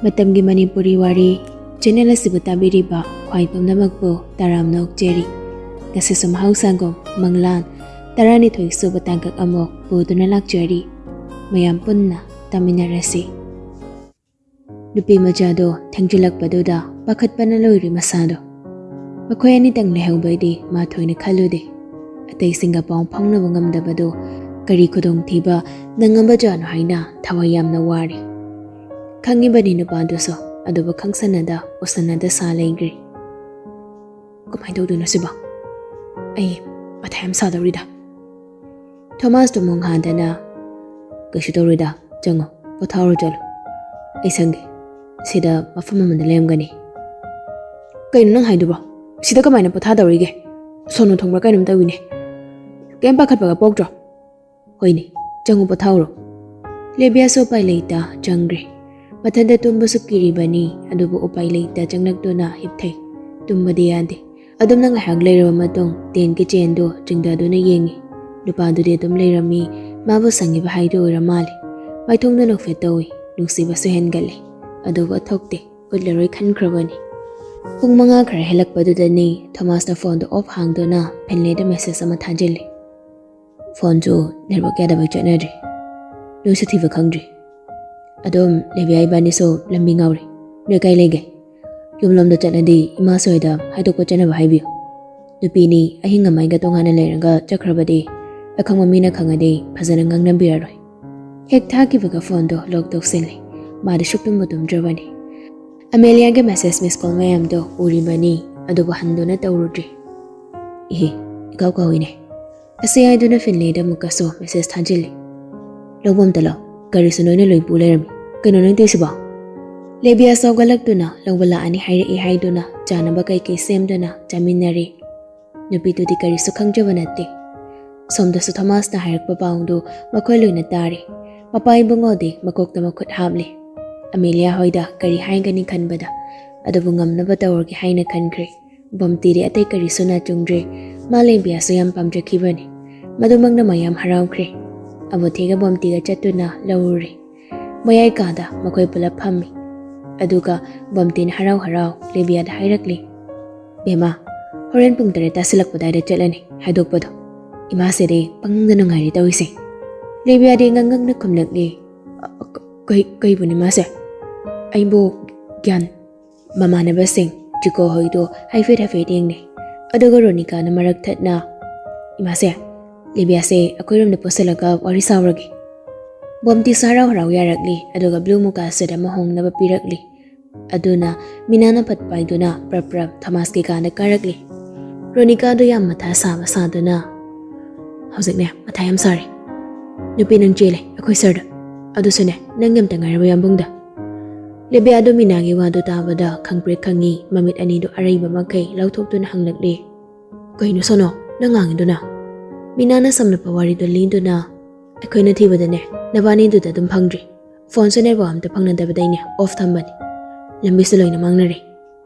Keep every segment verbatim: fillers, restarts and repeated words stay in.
ꯃꯇꯝꯒꯤ ꯃꯅꯤꯄꯨꯔꯤ ꯋꯥꯔꯤ ꯆꯦꯅꯦꯜ ꯑꯁꯤꯕꯨ ꯇꯥꯕꯤꯔꯤꯕ ꯈ꯭ꯋꯥꯏ ꯄꯨꯝꯅꯃꯛꯄꯨ ꯇꯔꯥꯝꯅ ꯑꯣꯛꯆꯔꯤ꯫ ꯉꯁꯤꯁꯨ ꯃꯍꯧꯁꯥꯒꯨꯝ ꯃꯪꯂꯥꯟ ꯇꯔꯥꯅꯤꯊꯣꯏ ꯁꯨꯕ ꯇꯥꯡꯀꯛ ꯑꯃꯨꯛ ꯄꯨꯗꯨꯅ ꯂꯥꯛꯆꯔꯤ꯫ ꯃꯌꯥꯝ ꯄꯨꯟꯅ ꯇꯥꯃꯤꯟꯅꯔꯁꯤ꯫ ꯅꯨꯄꯤ ꯃꯆꯥꯗꯣ ꯊꯦꯡꯖꯤꯜꯂꯛꯄꯗꯨꯗ ꯄꯥꯈꯠꯄꯅ ꯂꯣꯏꯔꯦ ꯃꯁꯥꯗꯣ꯫ ꯃꯈꯣꯏ ꯑꯅꯤꯇꯪ ꯂꯩꯍꯧꯕꯩꯗꯤ ꯃꯥ ꯊꯣꯏꯅ ꯈꯜꯂꯨꯗꯦ꯫ ꯑꯇꯩꯁꯤꯡꯒ ꯄꯥꯎ ꯐꯥꯎꯅꯕ ꯉꯝꯗꯕꯗꯣ ꯀꯔꯤ ꯈꯨꯗꯣꯡꯊꯤꯕ ꯅꯪꯉꯝꯕꯖꯥꯠꯅꯣ ꯍꯥꯏꯅ ꯊꯋꯥꯏ ꯌꯥꯝꯅ ꯋꯥꯔꯦ꯫ ꯈꯪꯉꯤꯕꯅꯤ ꯅꯨꯄꯥꯗꯨꯁꯨ, ꯑꯗꯨꯕꯨ ꯈꯪꯁꯟꯅꯗ ꯎꯁꯟꯅꯗ ꯁꯥ ꯂꯩꯈ꯭ꯔꯦ꯫ ꯀꯃꯥꯏꯅ ꯇꯧꯗꯣꯏꯅꯣ ꯁꯤꯕꯣ? ꯑꯩ ꯃꯊꯥ ꯌꯥꯝ ꯁꯥꯗꯧꯔꯤꯗ꯫ ꯊꯣꯃꯥꯁꯇꯣ ꯃꯣꯡ ꯍꯥꯗꯅ, "ꯀꯩꯁꯨ ꯇꯧꯔꯣꯏꯗ, ꯆꯪꯉꯣ, ꯄꯣꯊꯥꯔꯣ ꯆꯠꯂꯣ꯫ ꯑꯩ ꯁꯪꯒꯦ꯫ ꯁꯤꯗ ꯃꯐꯝ ꯑꯃꯗ ꯂꯩꯔꯝꯒꯅꯤ꯫" "ꯀꯩꯅꯣ ꯅꯪ ꯍꯥꯏꯗꯨꯕꯣ? ꯁꯤꯗ ꯀꯃꯥꯏꯅ ꯄꯣꯊꯥꯗꯧꯔꯤꯒꯦ? ꯁꯣꯅꯣ ꯊꯨꯡꯕ꯭ꯔꯥ ꯀꯩꯅꯣꯝ ꯇꯧꯏꯅꯦ꯫ ꯀꯩꯝ ꯄꯥꯈꯠꯄꯒ ꯄꯣꯛꯇ꯭ꯔꯣ?" "ꯍꯣꯏꯅꯦ, ꯆꯪꯉꯨ ꯄꯣꯊꯥꯎꯔꯣ꯫" ꯂꯦꯕꯤꯌꯥꯁꯨ ꯎꯄꯥꯏ ꯂꯩꯇ ꯆꯪꯈ꯭ꯔꯦ꯫ ꯃꯊꯟꯇ ꯇꯨꯝꯕꯁꯨ ꯀꯤꯔꯤꯕꯅꯤ, ꯑꯗꯨꯕꯨ ꯎꯄꯥꯏ ꯂꯩꯇ ꯆꯪꯂꯛꯇꯨꯅ ꯍꯤꯞꯊꯩ꯫ ꯇꯨꯝꯕꯗꯤ ꯌꯥꯗꯦ꯫ ꯑꯗꯨꯝꯅ ꯉꯥꯏꯍꯥꯛ ꯂꯩꯔꯕ ꯃꯇꯨꯡ ꯇꯦꯟꯒꯤ ꯆꯦꯟꯗꯨ ꯆꯤꯡꯊꯗꯨꯅ ꯌꯦꯡꯉꯤ꯫ ꯅꯨꯄꯥꯗꯨꯗꯤ ꯑꯗꯨꯝ ꯂꯩꯔꯝꯃꯤ꯫ ꯃꯥꯕꯨ ꯁꯪꯉꯤꯕ ꯍꯥꯏꯗꯨ ꯑꯣꯏꯔ ꯃꯥꯜꯂꯦ꯫ ꯃꯥꯏꯊꯣꯡꯗ ꯅꯣꯛꯐꯦꯠ ꯇꯧꯏ꯫ ꯅꯨꯡꯁꯤꯕꯁꯨ ꯍꯦꯟꯒꯠꯂꯦ꯫ ꯑꯗꯨꯕꯨ ꯊꯣꯛꯇꯦ꯫ ꯎꯠꯂꯔꯣꯏ ꯈꯟꯈ꯭ꯔꯕꯅꯤ꯫ ꯄꯨꯡ ꯃꯉꯥ ꯈꯔ ꯍꯦꯜꯂꯛꯄꯗꯨꯗꯅꯤ ꯊꯣꯃꯥꯁꯅ ꯐꯣꯟꯗꯣ ꯑꯣꯐ ꯍꯥꯡꯗꯨꯅ ꯐꯤꯟꯂꯦꯗ ꯃꯦꯁꯦꯖ ꯑꯃ ꯊꯥꯖꯤꯜꯂꯤ꯫ "ꯐꯣꯟꯁꯨ ꯅꯦꯠꯋꯥꯛ ꯌꯥꯗꯕꯩ ꯆꯠꯅꯗ꯭ꯔꯤ꯫ ꯅꯣꯏꯁꯨ ꯊꯤꯕ ꯈꯪꯗ꯭ꯔꯤ꯫ ꯑꯗꯨꯝ ꯂꯦꯕꯤꯌꯥ ꯏꯕꯥꯅꯤꯁꯨ ꯂꯝꯕꯤ ꯉꯥꯎꯔꯤ꯫ ꯅꯣꯏ ꯀꯥꯏ ꯂꯩꯒꯦ? ꯌꯨꯝꯂꯣꯝꯗ ꯆꯠꯂꯗꯤ ꯏꯃꯥꯁꯨ ꯍꯣꯏꯗ ꯍꯥꯏꯗꯣꯛꯄ ꯆꯠꯅꯕ ꯍꯥꯏꯕꯤꯌꯨ꯫ ꯅꯨꯄꯤꯅꯤ ꯑꯍꯤꯡ ꯑꯃꯥꯏꯒ ꯇꯣꯉꯥꯟꯅ ꯂꯩꯔꯒ ꯆꯠꯈ꯭ꯔꯕꯗꯤ ꯑꯈꯪꯕ ꯃꯤꯅ ꯈꯪꯉꯗꯤ ꯐꯖꯅ ꯉꯥꯡꯅꯕꯤꯔꯔꯣꯏ꯫" ꯍꯦꯛ ꯊꯥꯈꯤꯕꯒ ꯐꯣꯟꯗꯣ ꯂꯣꯛ ꯇꯧꯁꯤꯜꯂꯤ꯫ ꯃꯥꯗꯤ ꯁꯨꯛꯇꯨꯝꯕꯨ ꯇꯨꯝꯗ꯭ꯔꯕꯅꯤ꯫ ꯑꯃꯦꯂꯤꯌꯥꯒꯤ ꯃꯦꯁꯦꯖ ꯃꯤꯁ ꯀꯣꯜ ꯃꯌꯥꯝꯗꯣ ꯎꯔꯤꯕꯅꯤ, ꯑꯗꯨꯕꯨ ꯍꯟꯗꯨꯅ ꯇꯧꯔꯨꯗ꯭ꯔꯤ꯫ "ꯏꯍꯦ, ꯏꯀꯥꯎ ꯀꯥꯎꯏꯅꯦ꯫" ꯑꯁꯤ ꯍꯥꯏꯗꯨꯅ ꯐꯤꯟꯂꯦꯗ ꯑꯃꯨꯛꯀꯁꯨ ꯃꯦꯁꯦꯖ ꯊꯥꯖꯤꯜꯂꯤ꯫ "ꯂꯧꯕ ꯑꯝꯇ ꯂꯥꯛꯑꯣ, ꯒꯥꯔꯤꯁꯨ ꯅꯣꯏꯅ ꯂꯣꯏ ꯄꯨ ꯂꯩꯔꯝꯃꯤ꯫ ꯀꯩꯅꯣ ꯅꯣꯏ ꯇꯧꯏꯁꯤꯕꯣ?" ꯂꯦꯕꯤꯌꯥꯁ ꯍꯧꯒꯠꯂꯛꯇꯨꯅ ꯂꯧꯕ ꯂꯥꯛꯑꯅꯤ ꯍꯥꯏꯔꯛꯏ ꯍꯥꯏꯗꯨꯅ ꯆꯥꯅꯕ ꯀꯩꯀꯩ ꯁꯦꯝꯗꯨꯅ ꯆꯥꯃꯤꯟꯅꯔꯦ꯫ ꯅꯨꯄꯤꯗꯨꯗꯤ ꯀꯔꯤꯁꯨ ꯈꯪꯖꯕ ꯅꯠꯇꯦ꯫ ꯁꯣꯝꯗꯁꯨ ꯊꯣꯃꯥꯁꯅ ꯍꯥꯏꯔꯛꯄ ꯄꯥꯎꯗꯨ ꯃꯈꯣꯏ ꯂꯣꯏꯅ ꯇꯥꯔꯦ꯫ ꯃꯄꯥ ꯏꯕꯨꯡꯉꯣꯗꯤ ꯃꯀꯣꯛꯇ ꯃꯈꯨꯠ ꯍꯥꯞꯂꯦ꯫ ꯑꯃꯦꯂꯤꯌꯥ ꯍꯣꯏꯗ ꯀꯔꯤ ꯍꯥꯏꯒꯅꯤ ꯈꯟꯕꯗ ꯑꯗꯨꯕꯨ ꯉꯝꯅꯕ ꯇꯧꯔꯒꯦ ꯍꯥꯏꯅ ꯈꯟꯈ꯭ꯔꯦ꯫ ꯕꯣꯝꯇꯤꯗꯤ ꯑꯇꯩ ꯀꯔꯤꯁꯨ ꯅꯥꯆꯨꯡꯗ꯭ꯔꯦ꯫ ꯃꯥ ꯂꯦꯕꯤꯌꯥꯁꯨ ꯌꯥꯝ ꯄꯥꯝꯖꯈꯤꯕꯅꯤ꯫ ꯃꯗꯨꯃꯛꯅ ꯃꯥ ꯌꯥꯝ ꯍꯔꯥꯎꯈ꯭ꯔꯦ꯫ ꯑꯕꯣꯊꯤꯒ ꯕꯣꯝꯇꯤꯒ ꯆꯠꯇꯨꯅ ꯂꯧꯔꯨꯔꯦ꯫ ꯃꯌꯥꯏ ꯀꯥꯗ ꯃꯈꯣꯏ ꯄꯨꯂꯞ ꯐꯝꯃꯤ꯫ ꯑꯗꯨꯒ ꯕꯣꯝꯇꯤꯅ ꯍꯔꯥꯎ ꯍꯔꯥꯎ ꯂꯦꯕꯤꯌꯥꯗ ꯍꯥꯏꯔꯛꯂꯤ, "ꯕꯦꯝꯃ, ꯍꯣꯔꯦꯟ ꯄꯨꯡ ꯇꯔꯦꯠ ꯇꯥꯁꯤꯜꯂꯛꯄ ꯑꯗꯥꯏꯗ ꯆꯠꯂꯅꯤ ꯍꯥꯏꯗꯣꯛꯄꯗꯣ꯫ ꯏꯃꯥꯁꯤꯗꯤ ꯄꯪꯅꯨꯡꯗ ꯅꯨꯡꯉꯥꯏꯔꯤ ꯇꯧꯔꯤꯁꯦ꯫" ꯂꯦꯕꯤꯌꯥꯗꯤ ꯉꯪꯉꯛꯅ ꯈꯨꯝꯂꯛꯂꯤ, "ꯑ, ꯀ-, ꯀꯩ-, ꯀꯩꯕꯨꯅꯤ ꯃꯥꯁꯦ? ꯑꯩꯕꯨ ꯒ꯭ꯌꯥꯟ..." ꯃꯃꯥꯟꯅꯕꯁꯤꯡ ꯆꯤꯀꯣ ꯍꯣꯏꯗꯣ ꯍꯥꯏꯐꯦꯠ ꯍꯥꯏꯐꯦꯠ ꯌꯦꯡꯅꯩ꯫ ꯑꯗꯨꯒ ꯔꯣꯅꯤꯀꯥꯅ ꯃꯔꯛ ꯊꯠꯅ, "ꯏꯃꯥꯁꯦ, ꯂꯦꯕꯤꯌꯥꯁꯦ ꯑꯩꯈꯣꯏꯔꯣꯝꯗ ꯄꯨꯁꯤꯜꯂꯒ ꯋꯥꯔꯤ ꯁꯥꯎꯔꯒꯦ꯫" ꯕꯣꯝꯇꯤꯁꯨ ꯍꯔꯥꯎ ꯍꯔꯥꯎ ꯌꯥꯔꯛꯂꯤ, ꯑꯗꯨꯒ ꯕ꯭ꯂꯨ ꯃꯨꯀꯥ ꯁꯦꯠ ꯑꯃ ꯍꯣꯡꯅꯕ ꯄꯤꯔꯛꯂꯤ꯫ ꯑꯗꯨꯅ ꯃꯤꯅꯥꯅ ꯐꯠ ꯄꯥꯏꯗꯨꯅ ꯄ꯭ꯔꯞ ꯄ꯭ꯔꯞ ꯊꯣꯃꯥꯁꯀꯤ ꯀꯥꯗ ꯀꯥꯔꯛꯂꯤ꯫ ꯔꯣꯅꯤꯀꯥꯗꯣ ꯌꯥꯝ ꯃꯊꯥ ꯁꯥꯕ ꯁꯥꯗꯨꯅ, "ꯍꯧꯖꯤꯛꯅꯦ ꯃꯊꯥ ꯌꯥꯝ ꯁꯥꯔꯦ꯫ ꯅꯨꯄꯤ, ꯅꯪ ꯆꯦꯜꯂꯦ ꯑꯩꯈꯣꯏ ꯁꯔꯗ꯫ ꯑꯗꯨꯁꯨꯅꯦ, ꯅꯪ ꯑꯝꯇ ꯉꯥꯏꯔꯕ ꯌꯥꯝꯕꯨꯡꯗ꯫" ꯂꯦꯕꯤꯌꯥꯗꯣ ꯃꯤꯅꯥꯒꯤ ꯋꯥꯗꯨ ꯇꯥꯕꯗ ꯈꯪꯄ꯭ꯔꯦꯛ ꯈꯪꯉꯤ, ꯃꯃꯤꯠ ꯑꯅꯤꯗꯨ ꯑꯔꯩꯕ ꯃꯈꯩ ꯂꯥꯎꯊꯣꯛꯇꯨꯅ ꯍꯪꯂꯛꯂꯤ, "ꯀꯩꯅꯣ ꯁꯣꯅꯣ, ꯅꯪ ꯉꯥꯡꯉꯤꯗꯨꯅ?" ꯃꯤꯅꯥꯅ ꯁꯝꯂꯞꯄ ꯋꯥꯔꯤꯗꯨ ꯂꯤꯗꯨꯅ, "ꯑꯩꯈꯣꯏꯅ ꯊꯤꯕꯗꯅꯦ ꯅꯕꯥꯅꯤꯗꯨꯗ ꯑꯗꯨꯝ ꯐꯪꯗ꯭ꯔꯤ꯫ ꯐꯣꯟꯁꯨ ꯅꯦꯠꯋꯥꯛ ꯑꯝꯇ ꯐꯪꯅꯗꯕꯗꯩꯅꯦ ꯑꯣꯐ ꯊꯝꯕꯅꯤ꯫ ꯂꯝꯕꯤꯁꯨ ꯂꯣꯏꯅ ꯃꯥꯡꯅꯔꯦ꯫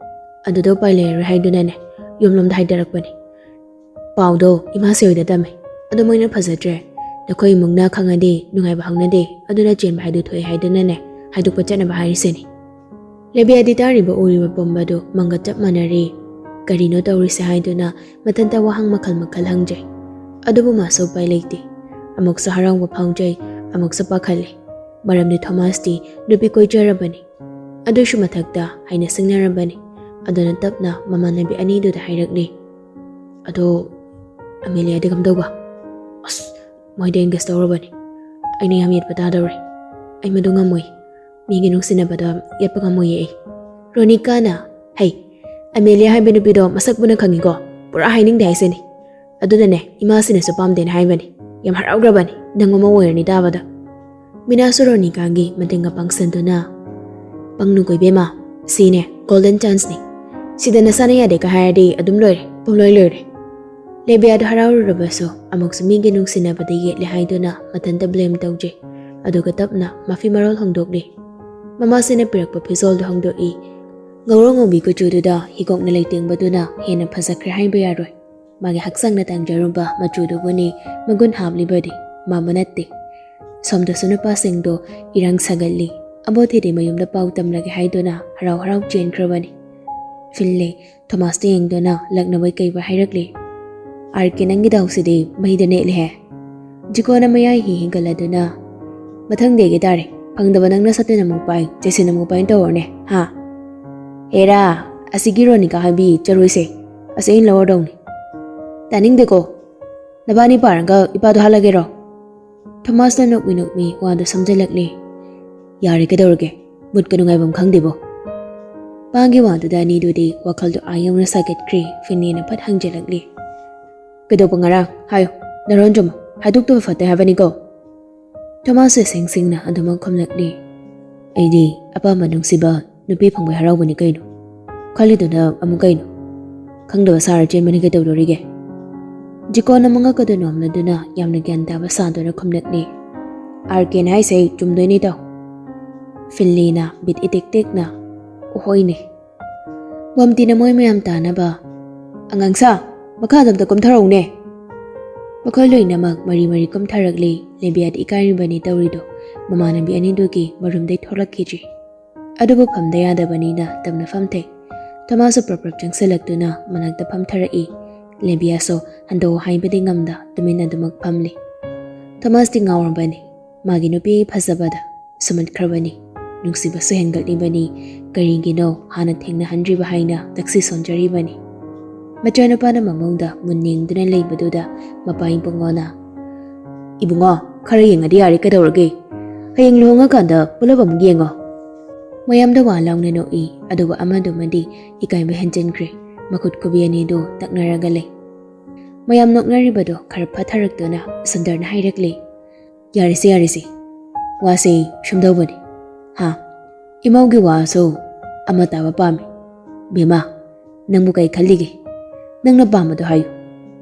ꯑꯗꯨꯗ ꯎꯄꯥꯏ ꯂꯩꯔꯔꯣꯏ ꯍꯥꯏꯗꯨꯅꯅꯦ ꯌꯨꯝꯂꯣꯝꯗ ꯍꯥꯏꯊꯔꯛꯄꯅꯤ꯫ ꯄꯥꯎꯗꯣ ꯏꯃꯥꯁꯦ ꯍꯣꯏꯗ ꯇꯝꯃꯦ꯫ ꯑꯗꯣ ꯃꯣꯏꯅ ꯐꯖꯗ꯭ꯔꯦ, ꯅꯈꯣꯏ ꯏꯃꯨꯡꯅ ꯈꯪꯉꯗꯤ ꯅꯨꯡꯉꯥꯏꯕ ꯍꯧꯅꯗꯦ, ꯑꯗꯨꯅ ꯆꯦꯟꯕ ꯍꯥꯏꯗꯨ ꯊꯣꯛꯑꯦ ꯍꯥꯏꯗꯨꯅꯅꯦ ꯍꯥꯏꯗꯣꯛꯄ ꯆꯠꯅꯕ ꯍꯥꯏꯔꯤꯁꯤꯅꯤ꯫" ꯂꯦꯕꯤꯌꯥꯗꯤ ꯇꯥꯔꯤꯕ ꯎꯔꯤꯕ ꯄꯨꯝꯕꯗꯨ ꯃꯪꯒ ꯆꯞ ꯃꯥꯟꯅꯔꯤ꯫ ꯀꯔꯤꯅꯣ ꯇꯧꯔꯤꯁꯦ ꯍꯥꯏꯗꯨꯅ ꯃꯊꯟꯇ ꯋꯥꯍꯪ ꯃꯈꯜ ꯃꯈꯜ ꯍꯪꯖꯩ꯫ ꯑꯗꯨꯕꯨ ꯃꯥꯁꯨ ꯎꯄꯥꯏ ꯂꯩꯇꯦ꯫ ꯑꯃꯨꯛꯁꯨ ꯍꯔꯥꯎꯕ ꯐꯥꯎꯖꯩ, ꯑꯃꯨꯛꯁꯨ ꯄꯥꯈꯠꯂꯤ꯫ ꯃꯔꯝꯗꯤ ꯊꯣꯃꯥꯁꯇꯤ ꯅꯨꯄꯤ ꯀꯣꯏꯖꯔꯕꯅꯤ꯫ ꯑꯗꯨꯏꯁꯨ ꯃꯊꯛꯇ ꯍꯥꯏꯅ ꯁꯤꯡꯅꯔꯕꯅꯤ꯫ ꯑꯗꯨꯅ ꯇꯞꯅ ꯃꯃꯥꯟꯅꯕꯤ ꯑꯅꯤꯗꯨꯗ ꯍꯥꯏꯔꯛꯂꯤ, "ꯑꯗꯣ ꯑꯃꯦꯂꯤꯌꯥꯗꯤ ꯀꯝꯗꯧꯕ?" "ꯑꯁ, ꯃꯣꯏꯗꯤ ꯑꯦꯡꯒꯦꯖ ꯇꯧꯔꯕꯅꯤ꯫ ꯑꯩꯅ ꯌꯥꯝ ꯌꯦꯠꯄ ꯇꯥꯗꯧꯔꯦ꯫ ꯑꯩ ꯃꯗꯨ ꯉꯝꯃꯣꯏ꯫ ꯃꯤꯒꯤ ꯅꯨꯡꯁꯤꯅꯕꯗ ꯌꯦꯠꯄ ꯉꯝꯃꯣꯏꯌꯦ ꯑꯩ꯫" ꯔꯣꯅꯤꯀꯥꯅ, "ꯍꯩ, ꯑꯃꯦꯂꯤꯌꯥ ꯍꯥꯏꯕ ꯅꯨꯄꯤꯗꯣ ꯃꯁꯛ ꯃꯨꯟꯅ ꯈꯪꯉꯤꯀꯣ꯫ ꯄꯨꯔꯥ ꯍꯥꯏꯅꯤꯡꯗꯦ ꯍꯥꯏꯁꯤꯅꯤ꯫ ꯑꯗꯨꯅꯅꯦ, ꯏꯃꯥꯁꯤꯅꯁꯨ ꯄꯥꯝꯗꯦꯅ ꯍꯥꯏꯕꯅꯤ꯫ ꯌꯥꯝ ꯍꯔꯥꯎꯈ꯭ꯔꯕꯅꯤ ꯅꯪ ꯑꯃ ꯑꯣꯏꯔꯅꯤ ꯇꯥꯕꯗ꯫" ꯃꯤꯅꯥꯁꯨ ꯔꯣꯅꯤꯀꯥꯒꯤ ꯃꯇꯦꯡꯒ ꯄꯥꯡꯁꯟꯗꯨꯅ, "ꯄꯪꯅꯨꯀꯣ ꯏꯕꯦꯝꯃ, ꯁꯤꯅꯦ ꯒꯣꯜꯗꯟ ꯆꯥꯟꯁꯅꯤ꯫ ꯁꯤꯗ ꯅꯁꯥꯅ ꯌꯥꯗꯦꯒ ꯍꯥꯏꯔꯗꯤ ꯑꯗꯨꯝ ꯂꯣꯏꯔꯦ, ꯄꯨꯝꯂꯣꯏ ꯂꯣꯏꯔꯦ꯫" ꯂꯦꯕꯤꯌꯥꯗꯣ ꯍꯔꯥꯎꯔꯨꯔꯕꯁꯨ ꯑꯃꯨꯛꯁꯨ ꯃꯤꯒꯤ ꯅꯨꯡꯁꯤꯅꯕꯗ ꯌꯦꯠꯂꯦ ꯍꯥꯏꯗꯨꯅ ꯃꯊꯟꯇ ꯕ꯭ꯂꯦꯝ ꯇꯧꯖꯩ꯫ ꯑꯗꯨꯒ ꯇꯞꯅ ꯃꯐꯤ ꯃꯔꯣꯜ ꯍꯣꯡꯗꯣꯛꯂꯤ꯫ ꯃꯃꯥꯁꯤꯅ ꯄꯤꯔꯛꯄ ꯐꯤꯖꯣꯜꯗꯨ ꯍꯣꯡꯗꯣꯛꯏ꯫ ꯉꯧꯔꯣꯛ ꯉꯧꯕꯤ ꯀꯨꯆꯨꯗꯨꯗ ꯍꯤꯒꯣꯛꯅ ꯂꯩꯇꯦꯡꯕꯗꯨꯅ ꯍꯦꯟꯅ ꯐꯖꯈ꯭ꯔꯦ ꯍꯥꯏꯕ ꯌꯥꯔꯣꯏ꯫ ꯃꯥꯒꯤ ꯍꯛꯆꯥꯡꯅ ꯇꯥꯡꯖꯔꯨꯕ ꯃꯆꯨꯗꯨꯕꯨꯅꯤ ꯃꯒꯨꯟ ꯍꯥꯞꯂꯤꯕꯗꯤ, ꯃꯥꯕꯨ ꯅꯠꯇꯦ꯫ ꯁꯣꯝꯗꯁꯨ ꯅꯨꯄꯥꯁꯤꯡꯗꯣ ꯏꯔꯥꯡ ꯁꯥꯒꯠꯂꯤ꯫ ꯑꯕꯣꯊꯤꯗꯤ ꯃꯌꯨꯝꯗ ꯄꯥꯎ ꯇꯝꯂꯒꯦ ꯍꯥꯏꯗꯨꯅ ꯍꯔꯥꯎ ꯍꯔꯥꯎ ꯆꯦꯟꯈ꯭ꯔꯕꯅꯤ꯫ ꯐꯤꯟꯂꯤ ꯊꯣꯃꯥꯁꯇ ꯌꯦꯡꯗꯨꯅ ꯂꯛꯅꯕꯣꯏ ꯀꯩꯕꯣꯏ ꯍꯥꯏꯔꯛꯂꯤ, "ꯑꯥꯔ ꯀꯦ, ꯅꯪꯒꯤ ꯗꯥꯎꯁꯤꯗꯤ ꯃꯩꯗ ꯅꯦꯠꯂꯦꯍꯦ!" ꯖꯤꯀꯣꯅ ꯃꯌꯥꯏ ꯍꯤ ꯍꯤꯒꯠꯂꯗꯨꯅ, "ꯃꯊꯪꯗꯤ ꯑꯩꯒꯤ ꯇꯥꯔꯦ꯫ ꯐꯪꯗꯕ ꯅꯪꯅ ꯁꯇꯤꯟ ꯑꯃꯨꯛ ꯄꯥꯏ, ꯆꯦꯁꯤꯟ ꯑꯃꯨꯛ ꯄꯥꯏ ꯇꯧꯔꯅꯦ, ꯍꯥ? ꯍꯦꯔꯥ, ꯑꯁꯤꯒꯤ ꯔꯣꯅꯤꯀꯥ ꯍꯥꯏꯕꯤ ꯆꯔꯨꯁꯦ ꯑꯁꯤ ꯑꯩꯅ ꯂꯧꯔꯗꯧꯅꯤ꯫ ꯇꯥꯅꯤꯡꯗꯦꯀꯣ꯫ ꯅꯕꯥꯅꯤ ꯄꯥꯔꯒ ꯏꯄꯥꯗꯣ ꯍꯥꯠꯂꯒꯦꯔꯣ?" ꯊꯣꯃꯥꯁꯅ ꯅꯣꯛꯃꯤ ꯅꯣꯛꯃꯤ ꯋꯥꯗꯨ ꯁꯝꯖꯜꯂꯛꯂꯦ꯫ "ꯌꯥꯔꯦ, ꯀꯩꯗꯧꯔꯒꯦ? ꯃꯨꯠꯀ ꯅꯨꯡꯉꯥꯏꯐꯝ ꯈꯪꯗꯦꯕꯣ!" ꯄꯥꯒꯤ ꯋꯥꯗꯨꯗ ꯑꯅꯤꯗꯨꯗꯤ ꯋꯥꯈꯜꯗꯣ ꯑꯥ ꯌꯧꯅ ꯁꯥꯒꯠꯈ꯭ꯔꯦ꯫ ꯐꯤꯟꯂꯤꯅ ꯐꯠ ꯍꯪꯖꯜꯂꯛꯂꯦ, "ꯀꯩꯗꯧꯕ ꯉꯔꯥꯡ? ꯍꯥꯏꯌꯨ, ꯅꯔꯣꯟ ꯆꯨꯝꯃꯨ, ꯍꯥꯏꯗꯣꯛꯇꯕ ꯐꯠꯇꯦ ꯍꯥꯏꯕꯅꯤꯀꯣ!" ꯊꯣꯃꯥꯁꯁꯨ ꯁꯦꯡ ꯁꯦꯡꯅ ꯑꯗꯨꯃꯛ ꯈꯨꯝꯂꯛꯂꯦ꯫ "ꯑꯩꯗꯤ ꯑꯄꯥꯝꯕ ꯅꯨꯡꯁꯤꯕ ꯅꯨꯄꯤ ꯐꯪꯕꯩ ꯍꯔꯥꯎꯕꯅꯤ ꯀꯩꯅꯣ꯫ ꯈꯜꯂꯤꯗꯨꯅ ꯑꯃꯨꯛ ꯀꯩꯅꯣ? ꯈꯪꯗꯕ ꯁꯥꯔ ꯆꯦꯟꯕꯅꯤ ꯀꯩꯗꯧꯗꯣꯔꯤꯒꯦ?" ꯖꯤꯀꯣꯟꯅ ꯃꯉꯛ ꯑꯗꯨ ꯅꯣꯝꯂꯗꯨꯅ ꯌꯥꯝꯅ ꯒ꯭ꯌꯥꯟ ꯇꯥꯕ ꯁꯥꯗꯨꯅ ꯈꯨꯝꯂꯛꯂꯦ꯫ "ꯑꯥꯔ ꯀꯦꯅ ꯍꯥꯏꯁꯦ ꯆꯨꯝꯗꯣꯏꯅꯤ ꯇꯥꯎ꯫" ꯐꯤꯟꯂꯤꯅ ꯕꯤꯠ ꯏꯇꯦꯛ ꯇꯦꯛꯅ, "ꯍꯣꯏꯅꯦ꯫" ꯕꯣꯝꯇꯤꯅ ꯃꯣꯏ ꯃꯌꯥꯝ ꯇꯥꯅꯕ, "ꯑꯉꯥꯡꯁꯥ, ꯃꯈꯥꯗ ꯑꯝꯇ ꯀꯨꯝꯊꯔꯛꯎꯅꯦ꯫" ꯃꯈꯣꯏ ꯂꯣꯏꯅꯃꯛ ꯃꯔꯤ ꯃꯔꯤ ꯀꯨꯝꯊꯔꯛꯂꯤ꯫ ꯂꯦꯕꯤꯌꯥꯗꯤ ꯏꯀꯥꯏꯔꯤꯕꯅꯤ ꯇꯧꯔꯤꯗꯣ, ꯃꯃꯥꯟꯅꯕꯤ ꯑꯅꯤꯗꯨꯒꯤ ꯃꯔꯨꯝꯗꯩ ꯊꯣꯛꯂꯛꯈꯤꯗ꯭ꯔꯤ꯫ ꯑꯗꯨꯕꯨ ꯐꯝꯗ ꯌꯥꯗꯕꯅꯤꯅ ꯇꯝꯅꯐꯝ ꯊꯩ꯫ ꯊꯣꯃꯥꯁꯁꯨ ꯄ꯭ꯔꯞ ꯄ꯭ꯔꯞ ꯆꯪꯁꯤꯜꯂꯛꯇꯨꯅ ꯃꯅꯥꯛꯇ ꯐꯝꯊꯔꯛꯏ꯫ ꯂꯦꯕꯤꯌꯥꯁꯨ ꯍꯟꯗꯣꯛꯑꯣ ꯍꯥꯏꯕꯗꯤ ꯉꯝꯗ ꯇꯨꯃꯤꯟꯅ ꯑꯗꯨꯃꯛ ꯐꯝꯂꯤ꯫ ꯊꯣꯃꯥꯁꯇꯤ ꯉꯥꯎꯔꯕꯅꯤ꯫ ꯃꯥꯒꯤ ꯅꯨꯄꯤ ꯐꯖꯕꯗ ꯁꯨꯝꯍꯠꯈ꯭ꯔꯕꯅꯤ꯫ ꯅꯨꯡꯁꯤꯕꯁꯨ ꯍꯦꯟꯒꯠꯂꯤꯕꯅꯤ꯫ ꯀꯔꯤꯒꯤꯅꯣ ꯍꯥꯟꯅ ꯊꯦꯡꯅꯍꯟꯗ꯭ꯔꯤꯕ ꯍꯥꯏꯅ ꯇꯛꯁꯤ ꯁꯣꯟꯖꯔꯤꯕꯅꯤ꯫ ꯃꯆꯥꯅꯨꯄꯥꯅ ꯃꯃꯣꯡꯗ ꯃꯨꯟ ꯌꯦꯡꯗꯨꯅ ꯂꯩꯕꯗꯨꯗ ꯃꯄꯥ ꯏꯕꯨꯡꯉꯣꯅ, "ꯏꯕꯨꯡꯉꯣ, ꯈꯔ ꯌꯦꯡꯉꯗꯤ ꯌꯥꯔꯦ, ꯀꯩꯗꯧꯔꯒꯦ? ꯍꯌꯦꯡ ꯂꯨꯍꯣꯡꯉꯀꯥꯟꯗ ꯄꯨꯂꯞ ꯑꯃꯨꯛ ꯌꯦꯡꯉꯣ꯫" ꯃꯌꯥꯝꯗ ꯋꯥ ꯂꯥꯎꯅ ꯅꯣꯛꯏ, ꯑꯗꯨꯒ ꯑꯃꯗꯨꯃꯗꯤ ꯏꯀꯥꯏꯕ ꯍꯦꯟꯖꯤꯟꯈ꯭ꯔꯦ꯫ ꯃꯈꯨꯠ ꯈꯨꯕꯤ ꯑꯅꯤꯗꯨ ꯇꯛꯅꯔꯒ ꯂꯩ꯫ ꯃꯌꯥꯝ ꯅꯣꯛꯅꯔꯤꯕꯗꯨ ꯈꯔ ꯐꯥꯊꯔꯛꯇꯨꯅ ꯁꯨꯟꯗꯔꯅ ꯍꯥꯏꯔꯛꯂꯦ, "ꯌꯥꯔꯦꯁꯦ, ꯌꯥꯔꯦꯁꯦ, ꯋꯥꯁꯦ ꯁꯨꯝꯗꯧꯕꯅꯤ꯫ ꯍꯥ, ꯏꯃꯧꯒꯤ ꯋꯥꯁꯨ ꯑꯃ ꯇꯥꯕ ꯄꯥꯝꯃꯤ꯫ ꯕꯦꯝꯃ, ꯅꯪꯕꯨ ꯀꯩ ꯈꯜꯂꯤꯒꯦ? ꯅꯪꯅ ꯄꯥꯝꯕꯗꯣ ꯍꯥꯏꯌꯨ꯫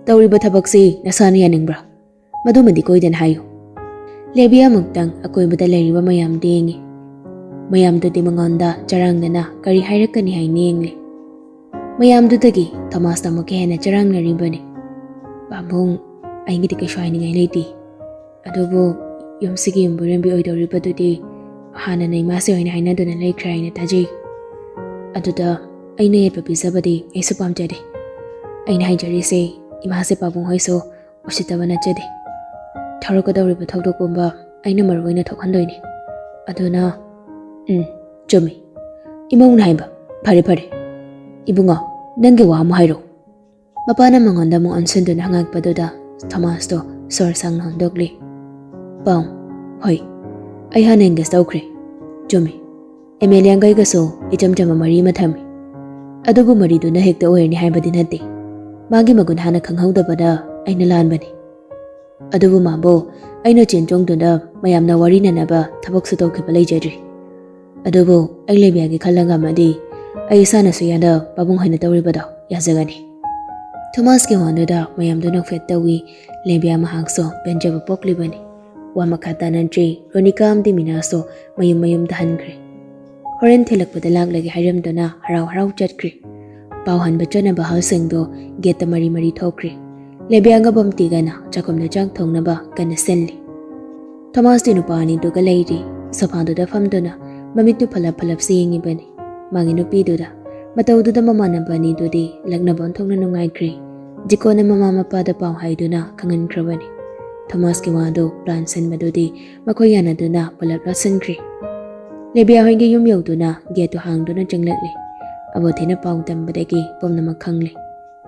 ꯇꯧꯔꯤꯕ ꯊꯕꯛꯁꯤ ꯅꯁꯥꯅ ꯌꯥꯅꯤꯡꯕ꯭ꯔꯥ? ꯃꯗꯨꯃꯗꯤ ꯀꯣꯏꯗꯅ ꯍꯥꯏꯌꯨ꯫" ꯂꯦꯕꯤꯌꯥ ꯑꯃꯨꯛꯇꯪ ꯑꯀꯣꯏꯕꯗ ꯂꯩꯔꯤꯕ ꯃꯌꯥꯝꯗꯨ ꯌꯦꯡꯉꯤ꯫ ꯃꯌꯥꯝꯗꯨꯗꯤ ꯃꯉꯣꯟꯗ ꯆꯔꯥꯡꯅꯅ ꯀꯔꯤ ꯍꯥꯏꯔꯛꯀꯅꯤ ꯍꯥꯏꯅ ꯌꯦꯡꯂꯤ꯫ ꯃꯌꯥꯝꯗꯨꯗꯒꯤ ꯊꯣꯃꯥꯁꯇ ꯑꯃꯨꯛꯀ ꯍꯦꯟꯅ ꯆꯔꯥꯡꯅꯔꯤꯕꯅꯤ꯫ "ꯄꯥꯕꯨꯡ, ꯑꯩꯒꯤꯗꯤ ꯀꯩꯁꯨ ꯍꯥꯏꯅꯤꯡꯉꯥꯏ ꯂꯩꯇꯦ꯫ ꯑꯗꯨꯕꯨ ꯌꯨꯝꯁꯤꯒꯤ ꯌꯨꯝꯕꯨꯔꯦꯝꯕꯤ ꯑꯣꯏꯗꯧꯔꯤꯕꯗꯨꯗꯤ ꯍꯥꯟꯅꯅ ꯏꯃꯥꯁꯦ ꯑꯣꯏꯅ ꯍꯥꯏꯅꯗꯨꯅ ꯂꯩꯈ꯭ꯔꯦ ꯍꯥꯏꯅ ꯇꯥꯖꯩ꯫ ꯑꯗꯨꯗ ꯑꯩꯅ ꯌꯦꯠꯄ ꯄꯤꯖꯕꯗꯤ ꯑꯩꯁꯨ ꯄꯥꯝꯖꯗꯦ꯫ ꯑꯩꯅ ꯍꯥꯏꯖꯔꯤꯁꯦ, ꯏꯃꯥꯁꯦ ꯄꯥꯕꯨꯡ ꯍꯣꯏꯁꯨ ꯎꯁꯤꯠꯇꯕ ꯅꯠꯆꯗꯦ꯫ ꯊꯣꯔꯛꯀꯗꯧꯔꯤꯕ ꯊꯧꯗꯣꯛ ꯄꯨꯝꯕ ꯑꯩꯅ ꯃꯔꯨ ꯑꯣꯏꯅ ꯊꯣꯛꯍꯟꯗꯣꯏꯅꯤ꯫ ꯑꯗꯨꯅ, ꯎꯝ, ꯆꯨꯝꯃꯤ꯫ ꯏꯃꯧꯅ ꯍꯥꯏꯕ꯫ ꯐꯔꯦ, ꯐꯔꯦ꯫ ꯏꯕꯨꯡꯉꯣ, ꯅꯪꯒꯤ ꯋꯥ ꯑꯃ ꯍꯥꯏꯔꯣ꯫ ꯃꯄꯥꯅ ꯃꯉꯣꯟꯗ ꯑꯃꯨꯛ ꯑꯣꯟꯁꯤꯟꯗꯨꯅ ꯍꯪꯉꯛꯄꯗꯨꯗ ꯊꯣꯃꯥꯁꯇꯣ ꯁꯣꯔ ꯁꯥꯡꯅ ꯍꯣꯟꯗꯣꯛꯂꯤ꯫ "ꯄꯥꯎ, ꯍꯣꯏ, ꯑꯩ ꯍꯥꯟꯅ ꯑꯦꯡꯒꯦꯖ ꯇꯧꯈ꯭ꯔꯦ꯫ ꯆꯨꯝꯃꯤ, ꯑꯦꯃꯦꯂꯤꯌꯥꯒꯩꯒꯁꯨ ꯏꯆꯝ ꯆꯝꯕ ꯃꯔꯤ ꯑꯃ ꯊꯝꯃꯤ꯫ ꯑꯗꯨꯕꯨ ꯃꯔꯤꯗꯨꯅ ꯍꯦꯛꯇ ꯑꯣꯏꯔꯅꯤ ꯍꯥꯏꯕꯗꯤ ꯅꯠꯇꯦ꯫ ꯃꯥꯒꯤ ꯃꯒꯨꯟ ꯍꯥꯟꯅ ꯈꯪꯍꯧꯗꯕꯗ ꯑꯩꯅ ꯂꯥꯟꯕꯅꯤ꯫ ꯑꯗꯨꯕꯨ ꯃꯥꯕꯨ ꯑꯩꯅ ꯆꯦꯟ ꯆꯣꯡꯗꯨꯅ ꯃꯌꯥꯝꯅ ꯋꯥꯔꯤꯅꯅꯕ ꯊꯕꯛꯁꯨ ꯇꯧꯈꯤꯕ ꯂꯩꯖꯗ꯭ꯔꯤ꯫ ꯑꯗꯨꯕꯨ ꯑꯩ ꯂꯦꯕꯤꯌꯥꯒꯤ ꯈꯜꯂꯒ ꯑꯃꯗꯤ ꯑꯩ ꯏꯁꯥꯅꯁꯨ ꯌꯥꯅ ꯄꯥꯕꯨꯡ ꯍꯣꯏꯅ ꯇꯧꯔꯤꯕꯗꯣ ꯌꯥꯖꯒꯅꯤ꯫" ꯊꯣꯃꯥꯁꯀꯤ ꯋꯥꯗꯨꯗ ꯃꯌꯥꯝꯗꯨ ꯅꯣꯛꯐꯦꯠ ꯇꯧꯏ꯫ ꯂꯦꯕꯤꯌꯥ ꯃꯍꯥꯛꯁꯨ ꯄꯦꯟꯖꯕ ꯄꯣꯛꯂꯤꯕꯅꯤ꯫ ꯋꯥ ꯃꯈꯥ ꯇꯥꯅꯗ꯭ꯔꯤ꯫ ꯔꯣꯅꯤꯀꯥ ꯑꯃꯗꯤ ꯃꯤꯅꯥꯁꯨ ꯃꯌꯨꯝ ꯃꯌꯨꯝꯗ ꯍꯟꯈ꯭ꯔꯦ꯫ ꯍꯣꯔꯦꯟ ꯊꯤꯜꯂꯛꯄꯗ ꯂꯥꯛꯂꯒꯦ ꯍꯥꯏꯔꯝꯗꯨꯅ ꯍꯔꯥꯎ ꯍꯔꯥꯎ ꯆꯠꯈ꯭ꯔꯦ꯫ ꯄꯥꯎ ꯍꯟꯕ ꯆꯠꯅꯕ ꯑꯍꯜꯁꯤꯡꯗꯣ ꯒꯦꯠꯇ ꯃꯔꯤ ꯃꯔꯤ ꯊꯣꯛꯈ꯭ꯔꯦ꯫ ꯂꯦꯕꯤꯌꯥꯒ ꯕꯝꯇꯤꯒꯅ ꯆꯥꯛꯈꯨꯝꯗ ꯆꯥꯛ ꯊꯣꯡꯅꯕ ꯀꯟꯅ ꯁꯤꯜꯂꯤ꯫ ꯊꯣꯃꯥꯁꯇꯤ ꯅꯨꯄꯥ ꯑꯅꯤꯗꯨꯒ ꯂꯩꯔꯤ꯫ ꯁꯣꯐꯥꯗꯨꯗ ꯐꯝꯗꯨꯅ ꯃꯃꯤꯠꯇꯨ ꯐꯂꯞ ꯐꯂꯞꯁꯤ ꯌꯦꯡꯉꯤꯕꯅꯤ꯫ ꯃꯥꯒꯤ ꯅꯨꯄꯤꯗꯨꯗ, ꯃꯇꯧꯗꯨꯗ ꯃꯃꯥꯟꯅꯕ ꯑꯅꯤꯗꯨꯗꯤ ꯂꯛꯅꯕ ꯑꯣꯟꯊꯣꯛꯅ ꯅꯨꯡꯉꯥꯏꯈ꯭ꯔꯦ꯫ ꯖꯤꯀꯣꯅ ꯃꯃꯥ ꯃꯄꯥꯗ ꯄꯥꯎ ꯍꯥꯏꯗꯨꯅ ꯈꯪꯍꯟꯈ꯭ꯔꯕꯅꯤ꯫ ꯊꯣꯃꯥꯁꯀꯤ ꯋꯥꯗꯨ ꯄ꯭ꯂꯥꯟ ꯁꯤꯟꯕꯗꯨꯗꯤ ꯃꯈꯣꯏ ꯌꯥꯅꯗꯨꯅ ꯄꯨꯂꯞ ꯂꯣꯠꯁꯤꯟꯈ꯭ꯔꯦ꯫ ꯂꯦꯕꯤꯌꯥ ꯍꯣꯏꯒꯤ ꯌꯨꯝ ꯌꯧꯗꯨꯅ ꯒꯦꯠꯇꯨ ꯍꯥꯡꯗꯨꯅ ꯆꯪꯂꯛꯂꯦ꯫ ꯑꯕꯣꯊꯤꯅ ꯄꯥꯎ ꯇꯝꯕꯗꯒꯤ ꯄꯨꯝꯅꯃꯛ ꯈꯪꯂꯦ꯫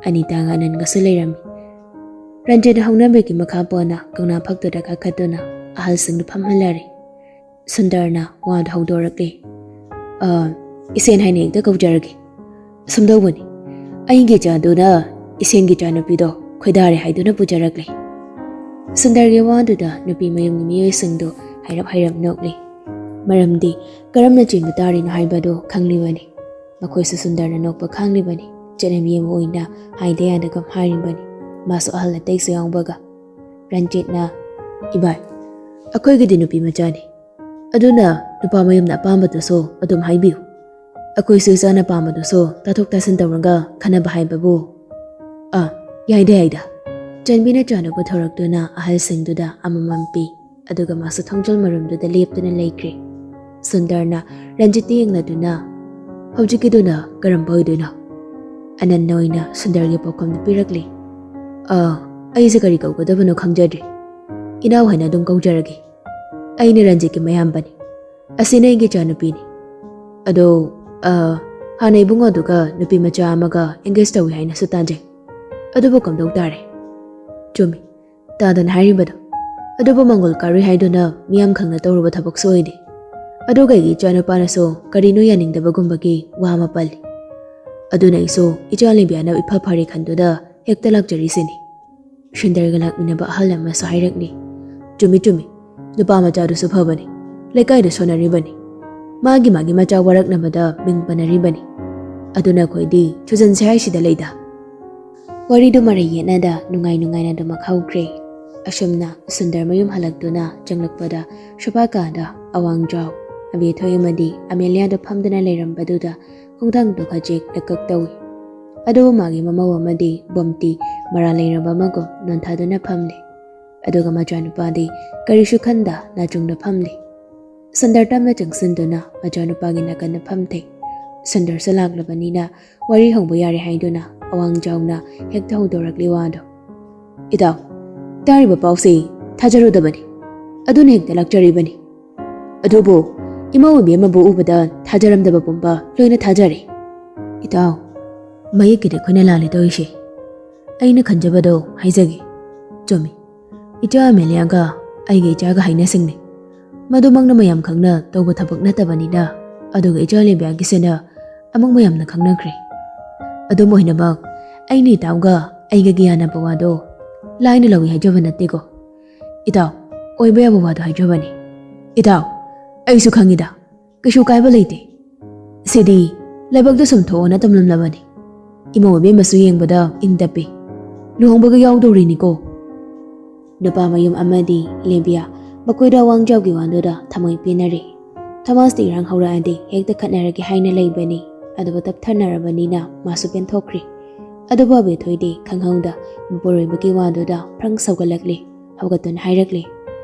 ꯑꯅꯤꯇꯥꯒ ꯑꯅꯟꯒꯁꯨ ꯂꯩꯔꯝꯃꯤ꯫ ꯔꯟꯖꯤꯠ ꯍꯧꯅꯕꯤꯒꯤ ꯃꯈꯥ ꯄꯣꯟꯅ ꯀꯧꯅꯥ ꯐꯛꯇꯨꯗ ꯀꯥꯈꯠꯇꯨꯅ ꯑꯍꯜꯁꯤꯡꯗꯨ ꯐꯝꯍꯜꯂꯔꯦ꯫ ꯁꯨꯟꯗꯔꯅ ꯋꯥꯗꯨ ꯍꯧꯗꯣꯔꯛꯂꯦ꯫ "ꯑ, ꯏꯆꯦꯟ ꯍꯥꯏꯅ ꯍꯦꯛꯇ ꯀꯧꯖꯔꯒꯦ꯫ ꯑꯁꯨꯝ ꯇꯧꯕꯅꯤ, ꯑꯩꯒꯤ ꯏꯆꯥꯗꯨꯅ ꯏꯆꯦꯟꯒꯤ ꯏꯆꯥꯅꯨꯄꯤꯗꯣ ꯈꯣꯏꯗꯥꯔꯦ ꯍꯥꯏꯗꯨꯅ ꯄꯨꯖꯔꯛꯂꯦ꯫" ꯁꯨꯟꯗꯔꯒꯤ ꯋꯥꯗꯨꯗ ꯅꯨꯄꯤ ꯃꯌꯨꯝꯒꯤ ꯃꯤꯑꯣꯏꯁꯤꯡꯗꯨ ꯍꯥꯏꯔꯞ ꯍꯥꯏꯔꯞ ꯅꯣꯛꯂꯤ꯫ ꯃꯔꯝꯗꯤ ꯀꯔꯝꯅ ꯆꯦꯟꯕ ꯇꯥꯔꯤꯅꯣ ꯍꯥꯏꯕꯗꯨ ꯈꯪꯂꯤꯕꯅꯤ꯫ ꯃꯈꯣꯏꯁꯨ ꯁꯨꯟꯗꯔꯅ ꯅꯣꯛꯄ ꯈꯥꯡꯂꯤꯕꯅꯤ꯫ ꯆꯠꯅꯕꯤ ꯑꯃ ꯑꯣꯏꯅ ꯍꯥꯏꯗ ꯌꯥꯗꯒꯨꯝ ꯍꯥꯏꯔꯤꯕꯅꯤ꯫ ꯃꯥꯁꯨ ꯑꯍꯜ ꯑꯇꯩꯁꯨ ꯌꯥꯎꯕꯒ꯫ ꯔꯟꯖꯤꯠꯅ, "ꯏꯕꯥꯏ, ꯑꯩꯈꯣꯏꯒꯤꯗꯤ ꯅꯨꯄꯤ ꯃꯆꯥꯅꯤ꯫ ꯑꯗꯨꯅ ꯅꯨꯄꯥ ꯃꯌꯨꯝꯅ ꯑꯄꯥꯝꯕꯗꯨꯁꯨ ꯑꯗꯨꯝ ꯍꯥꯏꯕꯤꯌꯨ꯫ ꯑꯩꯈꯣꯏꯁꯨ ꯏꯆꯥꯅ ꯄꯥꯝꯕꯗꯨꯁꯨ ꯇꯥꯊꯣꯛ ꯇꯥꯁꯤꯟ ꯇꯧꯔꯒ ꯈꯟꯅꯕ ꯍꯥꯏꯕꯕꯨ꯫" "ꯑꯥ, ꯌꯥꯏꯗ, ꯌꯥꯏꯗ꯫" ꯆꯟꯕꯤꯅ ꯆꯥꯅꯕ ꯊꯧꯔꯛꯇꯨꯅ ꯑꯍꯜꯁꯤꯡꯗꯨꯗ ꯑꯃꯃꯝ ꯄꯤ꯫ ꯑꯗꯨꯒ ꯃꯥꯁꯨ ꯊꯣꯡꯖꯜ ꯃꯔꯨꯝꯗꯨꯗ ꯂꯦꯞꯇꯨꯅ ꯂꯩꯈ꯭ꯔꯦ꯫ ꯁꯨꯟꯗꯔꯅ ꯔꯟꯖꯤꯠꯇ ꯌꯦꯡꯂꯗꯨꯅ, "ꯍꯧꯖꯤꯛꯀꯤꯗꯨꯅ ꯀꯔꯝꯕ ꯑꯣꯏꯗꯣꯏꯅꯣ?" ꯑꯅꯟꯅ ꯑꯣꯏꯅ ꯁꯨꯟꯗꯔꯒꯤ ꯄꯥꯎꯈꯨꯝꯗꯨ ꯄꯤꯔꯛꯂꯤ꯫ "ꯑ, ꯑꯩꯁꯦ ꯀꯔꯤ ꯀꯧꯒꯗꯕꯅꯣ ꯈꯪꯖꯗ꯭ꯔꯦ꯫ ꯏꯅꯥꯎ ꯍꯥꯏꯅ ꯑꯗꯨꯝ ꯀꯧꯖꯔꯒꯦ꯫ ꯑꯩꯅ ꯔꯟꯖꯤꯠꯀꯤ ꯃꯌꯥꯝꯕꯅꯤ꯫ ꯑꯁꯤꯅ ꯑꯩꯒꯤ ꯏꯆꯥꯅꯨꯄꯤꯅꯤ꯫ ꯑꯗꯣ, ꯑ, ꯍꯥꯟꯅ ꯏꯕꯨꯡꯉꯣꯗꯨꯒ ꯅꯨꯄꯤ ꯃꯆꯥ ꯑꯃꯒ engage ꯇꯧꯏ ꯍꯥꯏꯅꯁꯨ ꯇꯥꯖꯩ꯫ ꯑꯗꯨꯕꯨ ꯀꯝꯗꯧ ꯇꯥꯔꯦ?" "ꯆꯨꯝꯃꯤ, ꯇꯥꯗꯅ ꯍꯥꯏꯔꯤꯕꯗꯣ꯫ ꯑꯗꯨꯕꯨ ꯃꯪꯒꯣꯜ ꯀꯥꯔꯨꯏ ꯍꯥꯏꯗꯨꯅ ꯃꯤꯌꯥꯝ ꯈꯪꯅ ꯇꯧꯔꯨꯕ ꯊꯕꯛꯁꯨ ꯑꯣꯏꯗꯦ꯫ ꯑꯗꯨꯒ ꯑꯩꯒꯤ ꯏꯆꯥꯅꯨꯄꯥꯅꯁꯨ ꯀꯔꯤꯅꯣ ꯌꯥꯅꯤꯡꯗꯕꯒꯨꯝꯕꯒꯤ ꯋꯥ ꯑꯃ ꯄꯜꯂꯤ꯫ ꯑꯗꯨꯅ ꯑꯩꯁꯨ ꯏꯆꯥ ꯂꯦꯝꯕꯤꯌꯥꯅ ꯏꯐ ꯐꯔꯦ ꯈꯟꯗꯨꯅ ꯍꯦꯛꯇ ꯂꯥꯛꯆꯔꯤꯁꯤꯅꯤ꯫" ꯁꯨꯟꯗꯔꯒ ꯂꯥꯛꯃꯤꯟꯅꯕ ꯑꯍꯜ ꯑꯃꯁꯨ ꯍꯥꯏꯔꯛꯂꯤ꯫ "ꯆꯨꯝꯃꯤ, ꯆꯨꯝꯃꯤ꯫ ꯅꯨꯄꯥ ꯃꯆꯥꯗꯨꯁꯨ ꯐꯕꯅꯤ꯫ ꯂꯩꯀꯥꯏꯗ ꯁꯣꯟꯅꯔꯤꯕꯅꯤ꯫ ꯃꯥꯒꯤ ꯃꯥꯒꯤ ꯃꯆꯥ ꯋꯥꯔꯛꯅꯕꯗ ꯃꯤꯡ ꯄꯟꯅꯔꯤꯕꯅꯤ꯫ ꯑꯗꯨꯅ ꯑꯩꯈꯣꯏꯗꯤ ꯁꯨꯖꯟꯁꯦ ꯍꯥꯏꯁꯤꯗ ꯂꯩꯗ꯫" ꯋꯥꯔꯤꯗꯨ ꯃꯔꯩ ꯌꯦꯠꯅꯗ ꯅꯨꯡꯉꯥꯏ ꯅꯨꯡꯉꯥꯏꯅ ꯑꯗꯨꯃꯛ ꯍꯧꯈ꯭ꯔꯦ꯫ ꯑꯁꯨꯝꯅ ꯁꯨꯟꯗꯔ ꯃꯌꯨꯝ ꯍꯜꯂꯛꯇꯨꯅ ꯆꯪꯂꯛꯄꯗ ꯁꯣꯐꯥ ꯀꯥꯗ ꯑꯋꯥꯡꯖꯥꯎ, ꯑꯕꯦꯊꯣꯏ ꯑꯃꯗꯤ ꯑꯃꯦꯂꯤꯌꯥꯗ ꯐꯝꯗꯨꯅ ꯂꯩꯔꯝꯕꯗꯨꯗ ꯈꯣꯡꯊꯥꯡꯗꯨ ꯈꯖꯤꯛ ꯂꯀꯛ ꯇꯧꯏ꯫ ꯑꯗꯨꯕꯨ ꯃꯥꯒꯤ ꯃꯃꯧ ꯑꯃꯗꯤ ꯕꯣꯝꯇꯤ ꯃꯔꯥ ꯂꯩꯔꯕ ꯑꯃꯒꯨꯝ ꯅꯣꯟꯊꯗꯨꯅ ꯐꯝꯂꯤ꯫ ꯑꯗꯨꯒ ꯃꯆꯥꯅꯨꯄꯥꯗꯤ ꯀꯔꯤꯁꯨ ꯈꯟꯗ ꯅꯥꯆꯨꯡꯅ ꯐꯝꯂꯤ꯫ ꯁꯨꯟꯗꯔ ꯇꯞꯅ ꯆꯪꯁꯤꯟꯗꯨꯅ ꯃꯆꯥꯅꯨꯄꯥꯒꯤ ꯅꯥꯀꯟꯗ ꯐꯝꯊꯩ꯫ ꯁꯨꯟꯗꯔꯁꯨ ꯂꯥꯛꯂꯕꯅꯤꯅ ꯋꯥꯔꯤ ꯍꯧꯕ ꯌꯥꯔꯦ ꯍꯥꯏꯗꯨꯅ ꯑꯋꯥꯡ ꯆꯥꯎꯅ ꯍꯦꯛꯇ ꯍꯧꯗꯣꯔꯛꯂꯤ ꯋꯥꯗꯣ꯫ "ꯏꯇꯥꯎ, ꯇꯥꯔꯤꯕ ꯄꯥꯎꯁꯤ ꯊꯥꯖꯔꯨꯗꯕꯅꯤ꯫ ꯑꯗꯨꯅ ꯍꯦꯛꯇ ꯂꯥꯛꯆꯔꯤꯕꯅꯤ꯫ ꯑꯗꯨꯕꯨ ꯏꯃꯧ ꯏꯕꯦꯝꯃꯕꯨ ꯎꯕꯗ ꯊꯥꯖꯔꯝꯗꯕ ꯄꯨꯝꯕ ꯂꯣꯏꯅ ꯊꯥꯖꯔꯦ꯫" "ꯏꯇꯥꯎ, ꯃꯌꯦꯛꯀꯤꯗꯤ ꯑꯩꯈꯣꯏꯅ ꯂꯥꯜꯂꯤ ꯇꯧꯔꯤꯁꯦ꯫ ꯑꯩꯅ ꯈꯟꯖꯕꯗꯣ ꯍꯥꯏꯖꯒꯦ꯫ ꯆꯨꯝꯃꯤ꯫ ꯏꯆꯥ ꯑꯃꯦꯂꯤꯌꯥꯒ ꯑꯩꯒꯤ ꯏꯆꯥꯒ ꯍꯥꯏꯅꯁꯤꯡꯅꯤ꯫ ꯃꯗꯨꯃꯛꯅ ꯃꯌꯥꯝ ꯈꯪꯅ ꯇꯧꯕ ꯊꯕꯛ ꯅꯠꯇꯕꯅꯤꯅ, ꯑꯗꯨꯒ ꯏꯆꯥ ꯂꯦꯕꯤꯌꯥꯒꯤꯁꯤꯅ ꯑꯃꯨꯛ ꯃꯌꯥꯝꯅ ꯈꯪꯅꯈ꯭ꯔꯦ꯫ ꯑꯗꯨꯝ ꯑꯣꯏꯅꯃꯛ, ꯑꯩꯅ ꯏꯇꯥꯎꯒ ꯑꯩꯒꯒꯤ ꯌꯥꯅꯕ ꯋꯥꯗꯣ ꯂꯥꯏꯅ ꯂꯧꯏ ꯍꯥꯏꯖꯕ ꯅꯠꯇꯦꯀꯣ꯫ ꯏꯇꯥꯎ, ꯑꯣꯏꯕ ꯌꯥꯕ ꯋꯥꯗꯣ ꯍꯥꯏꯖꯕꯅꯤ꯫" "ꯏꯇꯥꯎ, ꯑꯩꯁꯨ ꯈꯪꯉꯤꯗ, ꯀꯩꯁꯨ ꯀꯥꯏꯕ ꯂꯩꯇꯦ꯫ ꯁꯤꯗꯤ ꯂꯥꯏꯕꯛꯇ ꯁꯨꯝ ꯊꯣꯛꯑꯣꯅ ꯇꯝꯂꯝꯂꯕꯅꯤ꯫ ꯏꯃꯧ ꯏꯕꯦꯝꯃꯁꯨ ꯌꯦꯡꯕꯗ ꯏꯪ ꯇꯞꯄꯤ꯫ ꯂꯨꯍꯣꯡꯕꯒ ꯌꯥꯎꯗꯧꯔꯤꯅꯤꯀꯣ꯫" ꯅꯨꯄꯥ ꯃꯌꯨꯝ ꯑꯃꯗꯤ ꯂꯦꯕꯤꯌꯥ ꯃꯈꯣꯏꯗ ꯑꯋꯥꯡꯖꯥꯎꯒꯤ ꯋꯥꯗꯨꯗ ꯊꯃꯣꯏ ꯄꯦꯟꯅꯔꯦ꯫ ꯊꯣꯃꯥꯁꯇꯤ ꯏꯔꯥꯡ ꯍꯧꯔꯛꯑꯗꯤ ꯍꯦꯛꯇ ꯈꯠꯅꯔꯒꯦ ꯍꯥꯏꯅ ꯂꯩꯕꯅꯤ꯫ ꯑꯗꯨꯕꯨ ꯇꯞꯊꯅꯔꯕꯅꯤꯅ ꯃꯥꯁꯨ ꯄꯦꯟꯊꯣꯛꯈ꯭ꯔꯦ꯫ ꯑꯗꯨꯕꯨ ꯑꯕꯦꯊꯣꯏꯗꯤ ꯈꯪꯍꯧꯗ ꯃꯄꯨꯔꯣꯏꯕꯒꯤ ꯋꯥꯗꯨꯗ ꯐ꯭ꯔꯪ ꯁꯧꯒꯠꯂꯛꯂꯦ꯫ ꯍꯧꯒꯠꯇꯨꯅ ꯍꯥꯏꯔꯛꯂꯦ,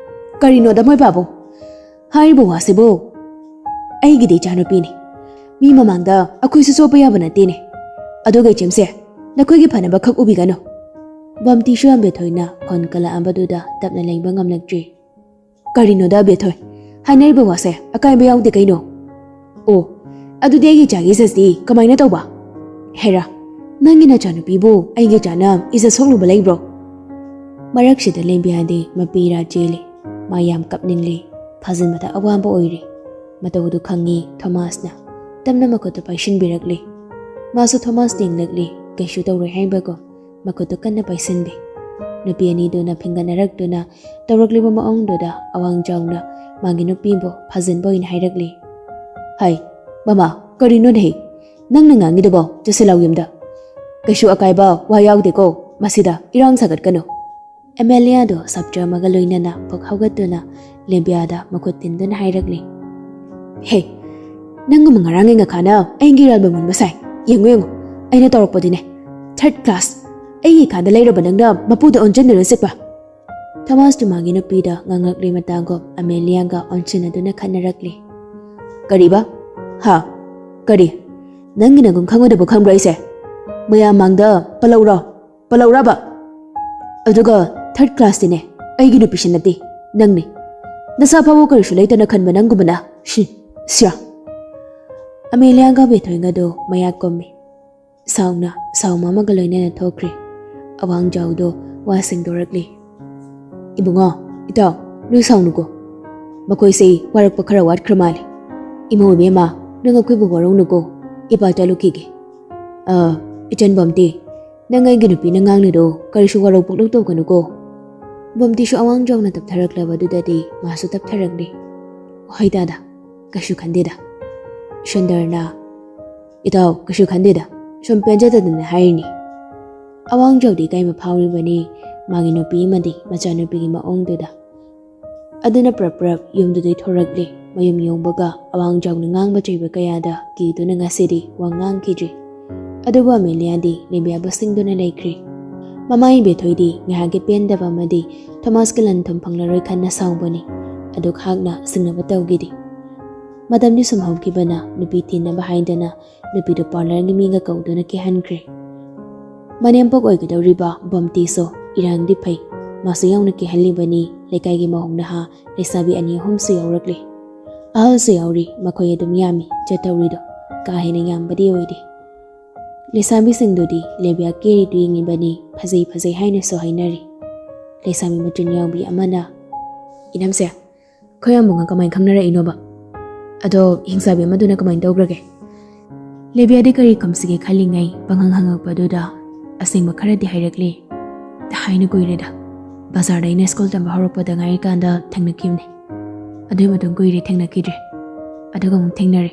"ꯀꯔꯤꯅꯣꯗ ꯃꯣꯏ ꯕꯥꯕꯨ ꯍꯥꯏꯔꯤꯕ ꯋꯥꯁꯤꯕꯨ?" ꯑꯩꯒꯤꯗꯤ ꯏꯆꯥꯅꯨꯄꯤꯅꯤ꯫ ꯃꯤ ꯃꯃꯥꯡꯗ ꯑꯩꯈꯣꯏꯁꯨ ꯆꯣꯞꯄ ꯌꯥꯕ ꯅꯠꯇꯦꯅꯦ꯫ ꯑꯗꯨꯒ ꯏꯆꯦꯝꯁꯦ, ꯅꯈꯣꯏꯒꯤ ꯐꯅꯕ ꯈꯛ ꯎꯕꯤꯒꯅꯨ꯫ ꯕꯝꯇꯤꯁꯨ ꯌꯥꯝ ꯕꯦꯊꯣꯏꯅ ꯈꯣꯟ ꯀꯜꯂꯛꯑꯕꯗꯨꯗ ꯇꯞꯅ ꯂꯦꯡꯕ ꯉꯝꯂꯛꯇ꯭ꯔꯤ꯫ ꯀꯔꯤꯅꯣꯗ ꯕꯦꯊꯣꯏ? ꯍꯥꯏꯅꯔꯤꯕ ꯋꯥꯁꯦ ꯑꯀꯥꯏꯕ ꯌꯥꯎꯗꯦ ꯀꯩꯅꯣ? ꯑꯣ, ꯑꯗꯨꯗꯤ ꯑꯩꯒꯤ ꯏꯆꯥꯒꯤ ꯏꯖꯠꯁꯤ ꯀꯃꯥꯏꯅ ꯇꯧꯕ? ꯍꯦꯔꯥ, ꯅꯪꯒꯤ ꯅꯆꯥꯅꯨꯄꯤꯕꯨ ꯑꯩꯒꯤ ꯏꯆꯥꯅ ꯏꯖꯠ ꯁꯣꯛꯂꯨꯕ ꯂꯩꯕ꯭ꯔꯣ? ꯃꯔꯛꯁꯤꯗ ꯂꯦꯝꯕꯤꯌꯥꯗꯤ ꯃꯄꯤ ꯏꯔꯥ ꯆꯦꯜꯂꯤ꯫ ꯃꯥ ꯌꯥꯝ ꯀꯞꯅꯤꯡꯂꯤ꯫ ꯐꯥꯖꯤꯟꯕꯗ ꯑꯋꯥꯕ ꯑꯣꯏꯔꯤ꯫ ꯃꯇꯧꯗꯨ ꯈꯪꯉꯤ ꯊꯣꯃꯥꯁꯅ꯫ ꯇꯞꯅ ꯃꯈꯨꯠꯇꯨ ꯄꯥꯏꯁꯤꯟꯕꯤꯔꯛꯂꯤ꯫ ꯃꯥꯁꯨ ꯊꯣꯃꯥꯁ ꯌꯦꯡꯂꯛꯂꯤ꯫ ꯀꯩꯁꯨ ꯇꯧꯔꯣꯏ ꯍꯥꯏꯕꯒꯨꯝ ꯃꯈꯨꯠꯇꯨ ꯀꯟꯅ ꯄꯥꯏꯁꯤꯟꯕꯤ꯫ ꯅꯨꯄꯤ ꯑꯅꯤꯗꯨꯅ ꯐꯤꯡꯒꯠꯅꯔꯛꯇꯨꯅ ꯇꯧꯔꯛꯂꯤꯕ ꯃꯑꯣꯡꯗꯨꯗ ꯑꯋꯥꯡꯖꯥꯎꯅ ꯃꯥꯒꯤ ꯅꯨꯄꯤꯕꯨ ꯐꯥꯖꯤꯟꯕ ꯑꯣꯏꯅ ꯍꯥꯏꯔꯛꯂꯤ꯫ ꯍꯩ, ꯃꯃꯥ, ꯀꯔꯤꯅꯣꯅꯦ ꯍꯩ? ꯅꯪꯅ ꯉꯥꯡꯉꯤꯗꯨꯕꯣ? ꯆꯠꯁꯤꯜꯂꯥꯎ ꯌꯨꯝꯗ꯫ ꯀꯩꯁꯨ ꯑꯀꯥꯏꯕ ꯋꯥ ꯌꯥꯎꯗꯦꯀꯣ꯫ ꯃꯁꯤꯗ ꯏꯔꯥꯡ ꯁꯥꯒꯠꯀꯅꯨ꯫ ꯑꯦꯃꯦꯂꯤꯌꯥꯗꯣ ꯁꯞꯇ꯭ꯔ ꯑꯃꯒ ꯂꯣꯏꯅꯅ ꯐꯨꯛ ꯍꯧꯒꯠꯇꯨꯅ ꯂꯦꯝꯕꯤꯌꯥꯗ ꯃꯈꯨꯠ ꯇꯤꯟꯗꯨꯅ ꯍꯥꯏꯔꯛꯂꯤ꯫ ꯍꯦ, ꯅꯪꯒꯨꯝꯕ ꯉꯔꯥꯡꯒꯤ ꯉꯈꯥꯅ ꯑꯩꯒꯤ ꯏꯔꯥꯜꯕ ꯃꯨꯟꯕ ꯁꯥꯏ꯫ ꯌꯦꯡꯉꯨ, ꯌꯦꯡꯉꯨ, ꯑꯩꯅ ꯇꯧꯔꯛꯄꯗꯨꯅꯦ꯫ ꯊꯥꯔꯠ ꯀ꯭ꯂꯥꯁ꯫ ꯑꯩꯒꯤ ꯏꯈꯥꯗ ꯂꯩꯔꯕ ꯅꯪꯅ ꯃꯄꯨꯗ ꯑꯣꯟꯁꯤꯟꯗꯨꯅ ꯆꯤꯛꯄ꯫ ꯊꯣꯃꯥꯁꯇꯨ ꯃꯥꯒꯤ ꯅꯨꯄꯤꯗ ꯉꯥꯡꯂꯛꯂꯤ ꯃꯇꯥꯒꯨꯝ ꯑꯃꯦꯂꯤꯌꯥꯒ ꯑꯣꯟꯁꯤꯟꯅꯗꯨꯅ ꯈꯠꯅꯔꯛꯂꯤ꯫ ꯀꯔꯤꯕ? ꯍꯥ? ꯀꯔꯤ? ꯅꯪꯒꯤ ꯅꯒꯨꯟ ꯈꯪꯉꯣꯏꯗꯕ ꯈꯪꯕ꯭ꯔꯥ ꯑꯩꯁꯦ? ꯃꯌꯥꯝ ꯃꯥꯡꯗ ꯄꯜꯂꯧꯔꯣ? ꯄꯜꯂꯧꯔꯕ? ꯑꯗꯨꯒ ꯊꯥꯔꯠ ꯀ꯭ꯂꯥꯁꯇꯤꯅꯦ, ꯑꯩꯒꯤ ꯅꯨꯄꯤꯁꯤ ꯅꯠꯇꯦ, ꯅꯪꯅꯤ꯫ ꯅꯁꯥ ꯐꯥꯎꯕ ꯀꯔꯤꯁꯨ ꯂꯩꯇꯅ ꯈꯟꯕ ꯅꯪꯒꯨꯝꯕꯅ꯫ ꯁꯤ, ꯁꯤꯌꯥ꯫ ꯑꯃꯦꯂꯤꯌꯥꯒ ꯕꯦꯊꯣꯏꯒꯗꯣ ꯃꯌꯥ ꯀꯨꯝꯃꯤ꯫ ꯁꯥꯎꯅ ꯁꯥꯎ ꯃꯥꯃꯒ ꯂꯣꯏꯅꯅ ꯊꯣꯛꯈ꯭ꯔꯦ꯫ ꯑꯋꯥꯡꯖꯥꯎꯗꯣ ꯋꯥ ꯁꯦꯡꯗꯣꯔꯛꯂꯤ꯫ ꯏꯕꯨꯡꯉꯣ, ꯏꯇꯥꯎ, ꯅꯣꯏ ꯁꯥꯎꯅꯨꯀꯣ꯫ ꯃꯈꯣꯏꯁꯦ ꯋꯥꯔꯛꯄ ꯈꯔ ꯋꯥꯠꯈ꯭ꯔ ꯃꯥꯜꯂꯦ꯫ ꯏꯃꯧ ꯏꯕꯦꯝꯃ, ꯅꯪ ꯑꯩꯈꯣꯏꯕꯨ ꯋꯥꯔꯧꯅꯨꯀꯣ꯫ ꯏꯄꯥ ꯆꯠꯂꯨꯈꯤꯒꯦ꯫ ꯑ, ꯏꯆꯟ ꯕꯝꯇꯤ, ꯅꯪ ꯑꯩꯒꯤ ꯅꯨꯄꯤꯅ ꯉꯥꯡꯂꯤꯗꯣ ꯀꯔꯤꯁꯨ ꯋꯥꯔꯧ ꯄꯨꯛꯂꯧ ꯇꯧꯒꯅꯨꯀꯣ꯫ ꯕꯝꯇꯤꯁꯨ ꯑꯋꯥꯡꯖꯥꯎꯅ ꯇꯞꯊꯔꯛꯂꯕꯗꯨꯗꯗꯤ ꯃꯥꯁꯨ ꯇꯞꯊꯔꯛꯂꯤ꯫ ꯍꯣꯏ ꯗꯥꯗꯥ, ꯀꯩꯁꯨ ꯈꯟꯗꯦꯗ꯫ ꯁꯨꯟꯗꯔꯅ, ꯏꯇꯥꯎ, ꯀꯩꯁꯨ ꯈꯟꯗꯦꯗ, ꯁꯨꯝ ꯄꯦꯟꯖꯗꯗꯅ ꯍꯥꯏꯔꯤꯅꯤ꯫ ꯑꯋꯥꯡꯖꯥꯎꯗꯤ ꯏꯀꯥꯏꯕ ꯐꯥꯎꯔꯤꯕꯅꯤ, ꯃꯥꯒꯤ ꯅꯨꯄꯤ ꯑꯃꯗꯤ ꯃꯆꯥꯅꯨꯄꯤꯒꯤ ꯃꯑꯣꯡꯗꯨꯗ꯫ ꯑꯗꯨꯅ ꯄ꯭ꯔꯞ ꯄ꯭ꯔꯞ ꯌꯨꯝꯗꯨꯗꯩ ꯊꯣꯔꯛꯂꯦ꯫ ꯃꯌꯨꯝ ꯌꯧꯕꯒ ꯑꯋꯥꯡꯖꯥꯎꯅ ꯉꯥꯡꯕ ꯆꯩꯕ ꯀꯌꯥꯗ ꯀꯤꯗꯨꯅ ꯉꯁꯤꯗꯤ ꯋꯥ ꯉꯥꯡꯈꯤꯗ꯭ꯔꯤ꯫ ꯑꯗꯨꯕꯨ ꯑꯃꯦꯂꯤꯌꯥꯗꯤ ꯂꯦꯝꯕꯤꯌꯥꯕꯨ ꯁꯤꯡꯗꯨꯅ ꯂꯩꯈ꯭ꯔꯦ꯫ ꯃꯃꯥ ꯏꯕꯦꯊꯣꯏꯗꯤ ꯉꯥꯏꯍꯥꯛꯀꯤ ꯄꯦꯟꯗꯕ ꯑꯃꯗꯤ ꯊꯣꯃꯥꯁꯀꯤ ꯂꯟ ꯊꯨꯝ ꯐꯪꯂꯔꯣꯏ ꯈꯟꯅ ꯁꯥꯎꯕꯅꯤ꯫ ꯑꯗꯨꯛ ꯍꯥꯛꯅ ꯁꯤꯡꯅꯕ ꯇꯧꯈꯤꯗꯦ꯫ ꯃꯇꯝꯗꯤ ꯁꯨꯝ ꯍꯧꯈꯤꯕꯅ ꯅꯨꯄꯤ ꯊꯤꯅꯕ ꯍꯥꯏꯗꯅ ꯅꯨꯄꯤꯗꯨ ꯄꯥꯔꯂꯔꯒꯤ ꯃꯤꯒ ꯀꯧꯗꯨꯅ ꯀꯦꯍꯟꯈ꯭ꯔꯦ꯫ ꯃꯅꯦꯝꯄꯣꯛ ꯑꯣꯏꯒꯗꯧꯔꯤꯕ ꯕꯣꯝꯇꯤꯁꯨ ꯏꯔꯥꯡꯗꯤ ꯐꯩ, ꯃꯥꯁꯨ ꯌꯥꯎꯅ ꯀꯦꯍꯜꯂꯤꯕꯅꯤ꯫ ꯂꯩꯀꯥꯏꯒꯤ ꯃꯧ ꯅꯍꯥ ꯂꯩꯁꯥꯕꯤ ꯑꯅꯤ ꯑꯍꯨꯝꯁꯨ ꯌꯥꯎꯔꯛꯂꯦ꯫ ꯑꯍꯜꯁꯨ ꯌꯥꯎꯔꯤ, ꯃꯈꯣꯏ ꯑꯗꯨꯝ ꯌꯥꯝꯃꯤ, ꯆꯠꯇꯧꯔꯤꯗꯣ ꯀꯥ ꯍꯦꯟꯅ ꯌꯥꯝꯕꯗꯤ ꯑꯣꯏꯗꯦ꯫ ꯂꯩꯁꯥꯕꯤꯁꯤꯡꯗꯨꯗꯤ ꯂꯦꯕꯤꯌꯥ ꯀꯦꯔꯤꯗꯨ ꯌꯦꯡꯉꯤꯕꯅꯤ, ꯐꯖꯩ ꯐꯖꯩ ꯍꯥꯏꯅꯁꯨ ꯍꯥꯏꯅꯔꯤ꯫ ꯂꯩꯁꯥꯕꯤ ꯃꯆꯤꯟ ꯌꯥꯎꯕꯤ ꯑꯃꯅ, "ꯏꯅꯝꯁꯦ, ꯑꯩꯈꯣꯏ ꯑꯃꯨꯛꯒ ꯀꯃꯥꯏꯅ ꯈꯪꯅꯔꯛꯏꯅꯣꯕ? ꯑꯗꯣ ꯍꯤꯡꯆꯥꯕꯤ ꯑꯃꯗꯨꯅ ꯀꯃꯥꯏꯅ ꯇꯧꯈ꯭ꯔꯒꯦ?" ꯂꯦꯕꯤꯌꯥꯗꯤ ꯀꯔꯤ ꯈꯨꯝꯁꯤꯒꯦ ꯈꯜꯂꯤꯉꯩ ꯄꯪꯍꯪ ꯍꯪꯉꯛꯄꯗꯨꯗ ꯑꯁꯦꯡꯕ ꯈꯔꯗꯤ ꯍꯥꯏꯔꯛꯂꯤ꯫ "ꯊꯥꯏꯅ ꯀꯨꯏꯔꯦꯗ, ꯕꯖꯥꯔꯗ ꯑꯩꯅ ꯁ꯭ꯀꯨꯜ ꯇꯝꯕ ꯍꯧꯔꯛꯄꯗ ꯉꯥꯏꯔꯤꯀꯥꯟꯗ ꯊꯦꯡꯅꯈꯤꯕꯅꯦ꯫ ꯑꯗꯨꯒꯤ ꯃꯇꯨꯡ ꯀꯨꯏꯔꯦ ꯊꯦꯡꯅꯈꯤꯗ꯭ꯔꯦ꯫ ꯑꯗꯨꯒ ꯑꯃꯨꯛ ꯊꯦꯡꯅꯔꯦ꯫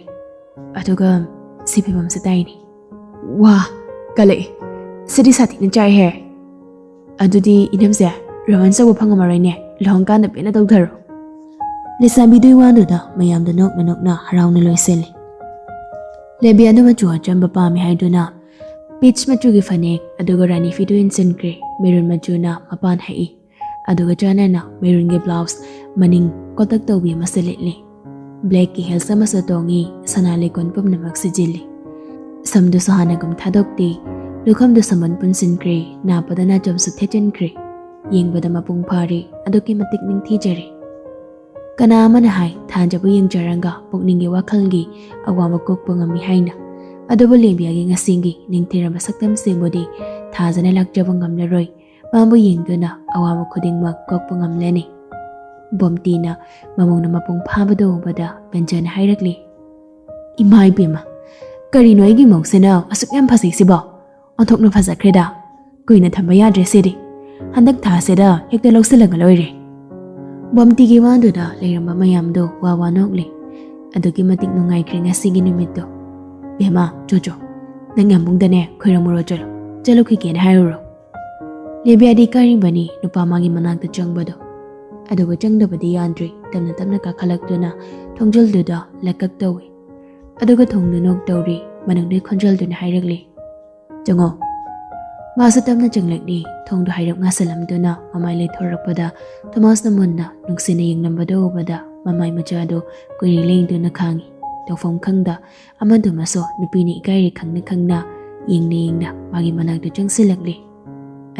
ꯑꯗꯨꯒ ꯁꯤ ꯐꯤꯕꯝꯁꯦ ꯇꯥꯏꯅꯦ꯫ ꯋꯥ, ꯀꯜꯂꯛꯑꯦ꯫ ꯁꯤꯗꯤ ꯁꯥꯊꯤꯅ ꯆꯥꯏꯍꯦ꯫ ꯑꯗꯨꯗꯤ ꯏꯅꯝꯁꯦ, ꯔꯣꯃꯥꯟꯁ ꯇꯧꯕ ꯐꯪꯉꯝꯃꯔꯣꯏꯅꯦ, ꯂꯨꯍꯣꯡꯀꯥꯟꯗ ꯄꯦꯟꯅ ꯇꯧꯊꯔꯣ꯫" ꯂꯩꯁꯥꯕꯤꯗꯨꯒꯤ ꯋꯥꯗꯨꯗ ꯃꯌꯥꯝꯗꯣ ꯅꯣꯛꯅ ꯅꯣꯛꯅ ꯍꯔꯥꯎꯅ ꯂꯣꯏꯁꯤꯜꯂꯤ꯫ ꯂꯦꯕꯤꯌꯥꯗꯣ ꯃꯆꯨ ꯑꯆꯝꯕ ꯄꯥꯝꯃꯤ ꯍꯥꯏꯗꯨꯅ ꯄꯤꯆ ꯃꯆꯨꯒꯤ ꯐꯅꯦꯛ ꯑꯗꯨꯒ ꯔꯥꯅꯤ ꯐꯤꯗꯨ ꯏꯟꯁꯤꯟꯈ꯭ꯔꯦ꯫ ꯃꯦꯔꯨꯟ ꯃꯆꯨꯅ ꯃꯄꯥꯟ ꯍꯛꯏ, ꯑꯗꯨꯒ ꯆꯥꯟꯅꯅ ꯃꯦꯔꯨꯟꯒꯤ ꯕ꯭ꯂꯥꯎꯁ ꯃꯅꯤꯡ ꯀꯣꯇꯛ ꯇꯧꯕꯤ ꯑꯃꯁꯨ ꯂꯤꯠꯂꯤ꯫ ꯕ꯭ꯂꯦꯛꯀꯤ ꯍꯤꯜꯁ ꯑꯃꯁꯨ ꯇꯣꯡꯉꯤ, ꯁꯅꯥ ꯂꯤꯛꯀꯣꯟ ꯄꯨꯝꯅꯃꯛ ꯁꯤꯖꯤꯜꯂꯤ꯫ ꯁꯝꯗꯨꯁꯨ ꯍꯥꯟꯅꯒꯨꯝ ꯊꯥꯗꯣꯛꯇꯦ꯫ ꯂꯨꯈꯝꯗꯨ ꯁꯝꯕꯨꯟ ꯄꯨꯟꯁꯤꯟꯈ꯭ꯔꯦ, ꯅꯥꯄꯗ ꯅꯥꯆꯣꯝꯁꯨ ꯊꯦꯠꯆꯤꯟꯈ꯭ꯔꯦ꯫ ꯌꯦꯡꯕꯗ ꯃꯄꯨꯡ ꯐꯥꯔꯦ, ꯑꯗꯨꯛꯀꯤ ꯃꯇꯤꯛ ꯅꯤꯡꯊꯤꯖꯔꯦ꯫ ꯀꯅꯥ ꯑꯃꯅ ꯍꯥꯏ ꯊꯥꯖꯕꯨ ꯌꯦꯡꯖꯔꯒ ꯄꯨꯛꯅꯤꯡꯒꯤ ꯋꯥꯈꯜꯒꯤ ꯑꯋꯥꯕ ꯀꯣꯛꯄ ꯉꯝꯃꯤ ꯍꯥꯏꯅ? ꯑꯗꯨꯕꯨ ꯂꯦꯕꯤꯌꯥꯒꯤ ꯉꯁꯤꯒꯤ ꯅꯤꯡꯊꯤꯔꯕ ꯁꯛꯇꯝꯁꯤꯕꯨꯗꯤ ꯊꯥꯖꯅ ꯂꯥꯛꯆꯕ ꯉꯝꯂꯔꯣꯏ꯫ ꯃꯥꯕꯨ ꯌꯦꯡꯗꯨꯅ ꯑꯋꯥꯕ ꯈꯨꯗꯤꯡꯃꯛ ꯀꯣꯛꯄ ꯉꯝꯂꯅꯤ꯫ ꯕꯣꯝꯇꯤꯅ ꯃꯃꯧꯅ ꯃꯄꯨꯡ ꯐꯥꯕꯗꯨ ꯎꯕꯗ ꯕꯦꯟꯖꯅ ꯍꯥꯏꯔꯛꯂꯤ, "ꯏꯃꯥ ꯏꯕꯦꯝꯃ, ꯀꯔꯤꯅꯣ ꯑꯩꯒꯤ ꯃꯧꯁꯤꯅ ꯑꯁꯨꯛ ꯌꯥꯝ ꯐꯖꯩꯁꯤꯕꯣ? ꯑꯣꯟꯊꯣꯛꯅ ꯐꯖꯈ꯭ꯔꯦꯗ꯫ ꯀꯨꯏꯅ ꯊꯝꯕ ꯌꯥꯗ꯭ꯔꯦ ꯁꯤꯗꯤ꯫ ꯍꯟꯗꯛ ꯊꯥꯁꯤꯗ ꯍꯦꯛꯇ ꯂꯧꯁꯤꯜꯂꯒ ꯂꯣꯏꯔꯦ꯫" ꯕꯣꯝꯇꯤꯒꯤ ꯋꯥꯗꯨꯗ ꯂꯩꯔꯝꯕ ꯃꯌꯥꯝꯗꯣ ꯋꯥ ꯋꯥ ꯅꯣꯛꯂꯦ꯫ ꯑꯗꯨꯛꯀꯤ ꯃꯇꯤꯛ ꯅꯨꯡꯉꯥꯏꯈ꯭ꯔꯦ ꯉꯁꯤꯒꯤ ꯅꯨꯃꯤꯠꯇꯣ꯫ "ꯕꯦꯝꯃ, ꯆꯣ ꯆꯣ, ꯅꯪ ꯌꯥꯝꯕꯨꯡꯗꯅꯦ ꯈꯣꯏꯔꯝꯃꯨꯔꯣ ꯆꯠꯂꯣ, ꯆꯠꯂꯨꯈꯤꯒꯦꯅ ꯍꯥꯏꯔꯨꯔꯣ꯫" ꯂꯦꯕꯤꯌꯥꯗꯤ ꯀꯥꯔꯤꯕꯅꯤ ꯅꯨꯄꯥ ꯃꯥꯒꯤ ꯃꯅꯥꯛꯇ ꯆꯪꯕꯗꯣ꯫ ꯑꯗꯨꯒ ꯆꯪꯗꯕꯗꯤ ꯌꯥꯗ꯭ꯔꯦ, ꯇꯞꯅ ꯇꯞꯅ ꯀꯥꯈꯠꯂꯛꯇꯨꯅ ꯊꯣꯡꯖꯤꯜꯗꯨꯗ ꯂꯛꯀꯛ ꯇꯧꯏ꯫ ꯑꯗꯨꯒ ꯊꯣꯡꯗꯨ ꯅꯣꯛ ꯇꯧꯔꯤ, ꯃꯅꯨꯡꯗꯩ ꯈꯣꯟꯖꯦꯜꯗꯨꯅ ꯍꯥꯏꯔꯛꯂꯤ, "ꯆꯪꯉꯣ꯫" ꯃꯥꯁꯨ ꯇꯞꯅ ꯆꯪꯂꯛꯂꯤ꯫ ꯊꯣꯡꯗꯨ ꯍꯥꯏꯔꯞ ꯉꯥꯁꯤꯜꯂꯝꯗꯨꯅ ꯃꯃꯥꯏ ꯂꯩꯊꯣꯔꯛꯄꯗ ꯊꯣꯃꯥꯁꯅ ꯃꯨꯟꯅ ꯅꯨꯡꯁꯤꯅ ꯌꯦꯡꯂꯝꯕꯗꯨ ꯎꯕꯗ ꯃꯃꯥꯏ ꯃꯆꯥꯗꯨ ꯀꯨꯏꯔꯤ ꯂꯦꯡꯗꯨꯅ ꯈꯥꯡꯏ꯫ ꯇꯧꯐꯝ ꯈꯪꯗ ꯑꯃꯗꯨꯃꯁꯨ ꯅꯨꯄꯤꯅ ꯏꯀꯥꯏꯔꯤ ꯈꯪꯅ ꯈꯪꯅ ꯌꯦꯡꯅ ꯌꯦꯡꯅ ꯃꯥꯒꯤ ꯃꯅꯥꯛꯇ ꯆꯪꯁꯤꯜꯂꯛꯂꯤ꯫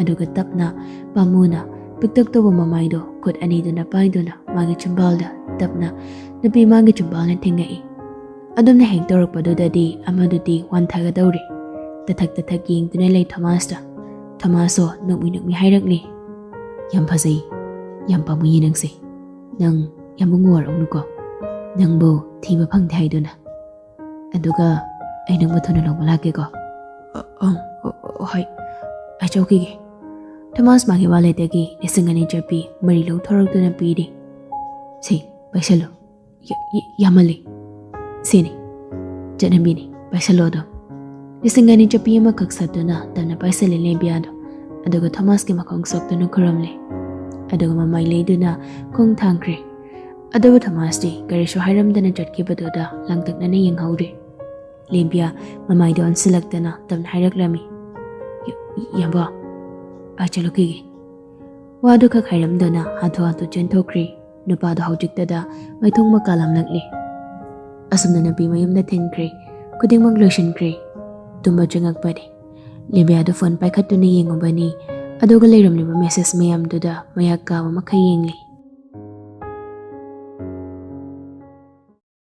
ꯑꯗꯨꯒ ꯇꯞꯅ ꯄꯥꯝꯃꯨꯅ ꯄꯤꯛꯇꯛ ꯇꯧꯕ ꯃꯃꯥꯏꯗꯣ ꯈꯨꯠ ꯑꯅꯤꯗꯨꯅ ꯄꯥꯏꯗꯨꯅ ꯃꯥꯒꯤ ꯆꯤꯝꯕꯥꯜꯗ ꯇꯞꯅ ꯅꯨꯄꯤ ꯃꯥꯒꯤ ꯆꯤꯝꯕꯥꯜꯅ ꯊꯦꯡꯉꯛꯏ꯫ ꯑꯗꯨꯝꯅ ꯍꯦꯛ ꯇꯧꯔꯛꯄꯗꯨꯗꯗꯤ ꯑꯃꯗꯨꯗꯤ ꯋꯥꯟꯊꯒꯗꯧꯔꯦ꯫ ꯇꯊꯛ ꯇꯊꯛ ꯌꯦꯡꯗꯨꯅ ꯂꯩ ꯊꯣꯃꯥꯁꯇ꯫ ꯊꯣꯃꯥꯁꯁꯨ ꯅꯣꯛꯃꯤ ꯅꯣꯛꯃꯤ ꯍꯥꯏꯔꯛꯂꯤ, "ꯌꯥꯝ ꯐꯖꯩ, ꯌꯥꯝ ꯄꯥꯝꯃꯨꯏꯌꯦ ꯅꯪꯁꯦ꯫ ꯅꯪ ꯌꯥꯝ ꯃꯨꯛ ꯉꯧꯔꯛꯎꯅꯨꯀꯣ꯫ ꯅꯪꯕꯨ ꯊꯤꯕ ꯐꯪꯗꯦ ꯍꯥꯏꯗꯨꯅ꯫ ꯑꯗꯨꯒ ꯑꯩ ꯅꯪꯕꯨ ꯊꯨꯅ ꯂꯧꯕ ꯂꯥꯛꯀꯦꯀꯣ꯫" "ꯑ, ꯑ, ꯑ, ꯍꯣꯏ, ꯑꯩ ꯆꯧꯈꯤꯒꯦ꯫" ꯊꯣꯃꯥꯁ ꯃꯥꯒꯤ ꯋꯥꯂꯦꯠꯇꯒꯤ ꯂꯤꯁꯤꯡ ꯑꯅꯤ ꯆꯠꯄꯤ ꯃꯔꯤ ꯂꯧꯊꯣꯔꯛꯇꯨꯅ ꯄꯤꯔꯤ꯫ "ꯁꯤ, ꯄꯥꯏꯁꯜꯂꯨ꯫ ꯌꯥ-, ꯌꯥ-, ꯌꯥꯝꯃꯜꯂꯤ꯫ ꯁꯤꯅꯤ, ꯆꯠꯅꯕꯤꯅꯤ, ꯄꯥꯏꯁꯜꯂꯣ ꯑꯗꯣ꯫" ꯂꯤꯁꯤꯡ ꯑꯅꯤ ꯆꯠꯄꯤ ꯑꯃꯈꯛ ꯁꯠꯇꯨꯅ ꯇꯞꯅ ꯄꯥꯏꯁꯜꯂꯦ ꯂꯦꯝꯕꯤꯌꯥꯗꯣ꯫ ꯑꯗꯨꯒ ꯊꯣꯃꯥꯁꯀꯤ ꯃꯈꯣꯡ ꯁꯣꯛꯇꯨꯅ ꯈꯨꯔꯨꯝꯂꯦ꯫ ꯑꯗꯨꯒ ꯃꯃꯥꯏ ꯂꯩꯗꯨꯅ ꯈꯣꯡ ꯊꯥꯡꯈ꯭ꯔꯦ꯫ ꯑꯗꯨꯕꯨ ꯊꯣꯃꯥꯁꯇꯤ ꯀꯔꯤꯁꯨ ꯍꯥꯏꯔꯝꯗꯅ ꯆꯠꯈꯤꯕꯗꯨꯗ ꯂꯥꯡꯇꯛꯅꯅ ꯌꯦꯡꯍꯧꯔꯦ꯫ ꯂꯦꯝꯕꯤꯌꯥ ꯃꯃꯥꯏꯗ ꯑꯣꯟꯁꯤꯜꯂꯛꯇꯅ ꯇꯞꯅ ꯍꯥꯏꯔꯛꯂꯝꯃꯤ, "ꯏ-, ꯏ-, ꯏꯌꯥꯝꯕ, ꯑꯩ ꯆꯠꯂꯨꯈꯤꯒꯦ꯫" ꯋꯥꯗꯨ ꯈꯛ ꯍꯥꯏꯔꯝꯗꯨꯅ ꯍꯥꯊꯨ ꯍꯥꯊꯨ ꯆꯦꯟꯊꯣꯛꯈ꯭ꯔꯦ꯫ ꯅꯨꯄꯥꯗꯣ ꯍꯧꯖꯤꯛꯇꯗ ꯃꯥꯏꯊꯣꯡ ꯃꯀꯥ ꯂꯥꯝꯂꯛꯂꯦ꯫ ꯑꯁꯨꯝꯅ ꯅꯨꯄꯤ ꯃꯌꯨꯝꯗ ꯊꯤꯟꯈ꯭ꯔꯦ꯫ ꯈꯨꯗꯤꯡꯃꯛ ꯂꯣꯏꯁꯤꯟꯈ꯭ꯔꯦ꯫ ꯇꯨꯝꯕ ꯆꯪꯉꯛꯄꯅꯤ꯫ ꯂꯦꯝꯕꯤꯌꯥꯗꯨ ꯐꯣꯟ ꯄꯥꯏꯈꯠꯇꯨꯅ ꯌꯦꯡꯉꯨꯕꯅꯤ꯫ ꯑꯗꯨꯒ ꯂꯩꯔꯝꯂꯤꯕ ꯃꯦꯁꯦꯖ ꯃꯌꯥꯝꯗꯨꯗ ꯃꯌꯥ ꯀꯥꯕ ꯃꯈꯩ ꯌꯦꯡꯂꯤ꯫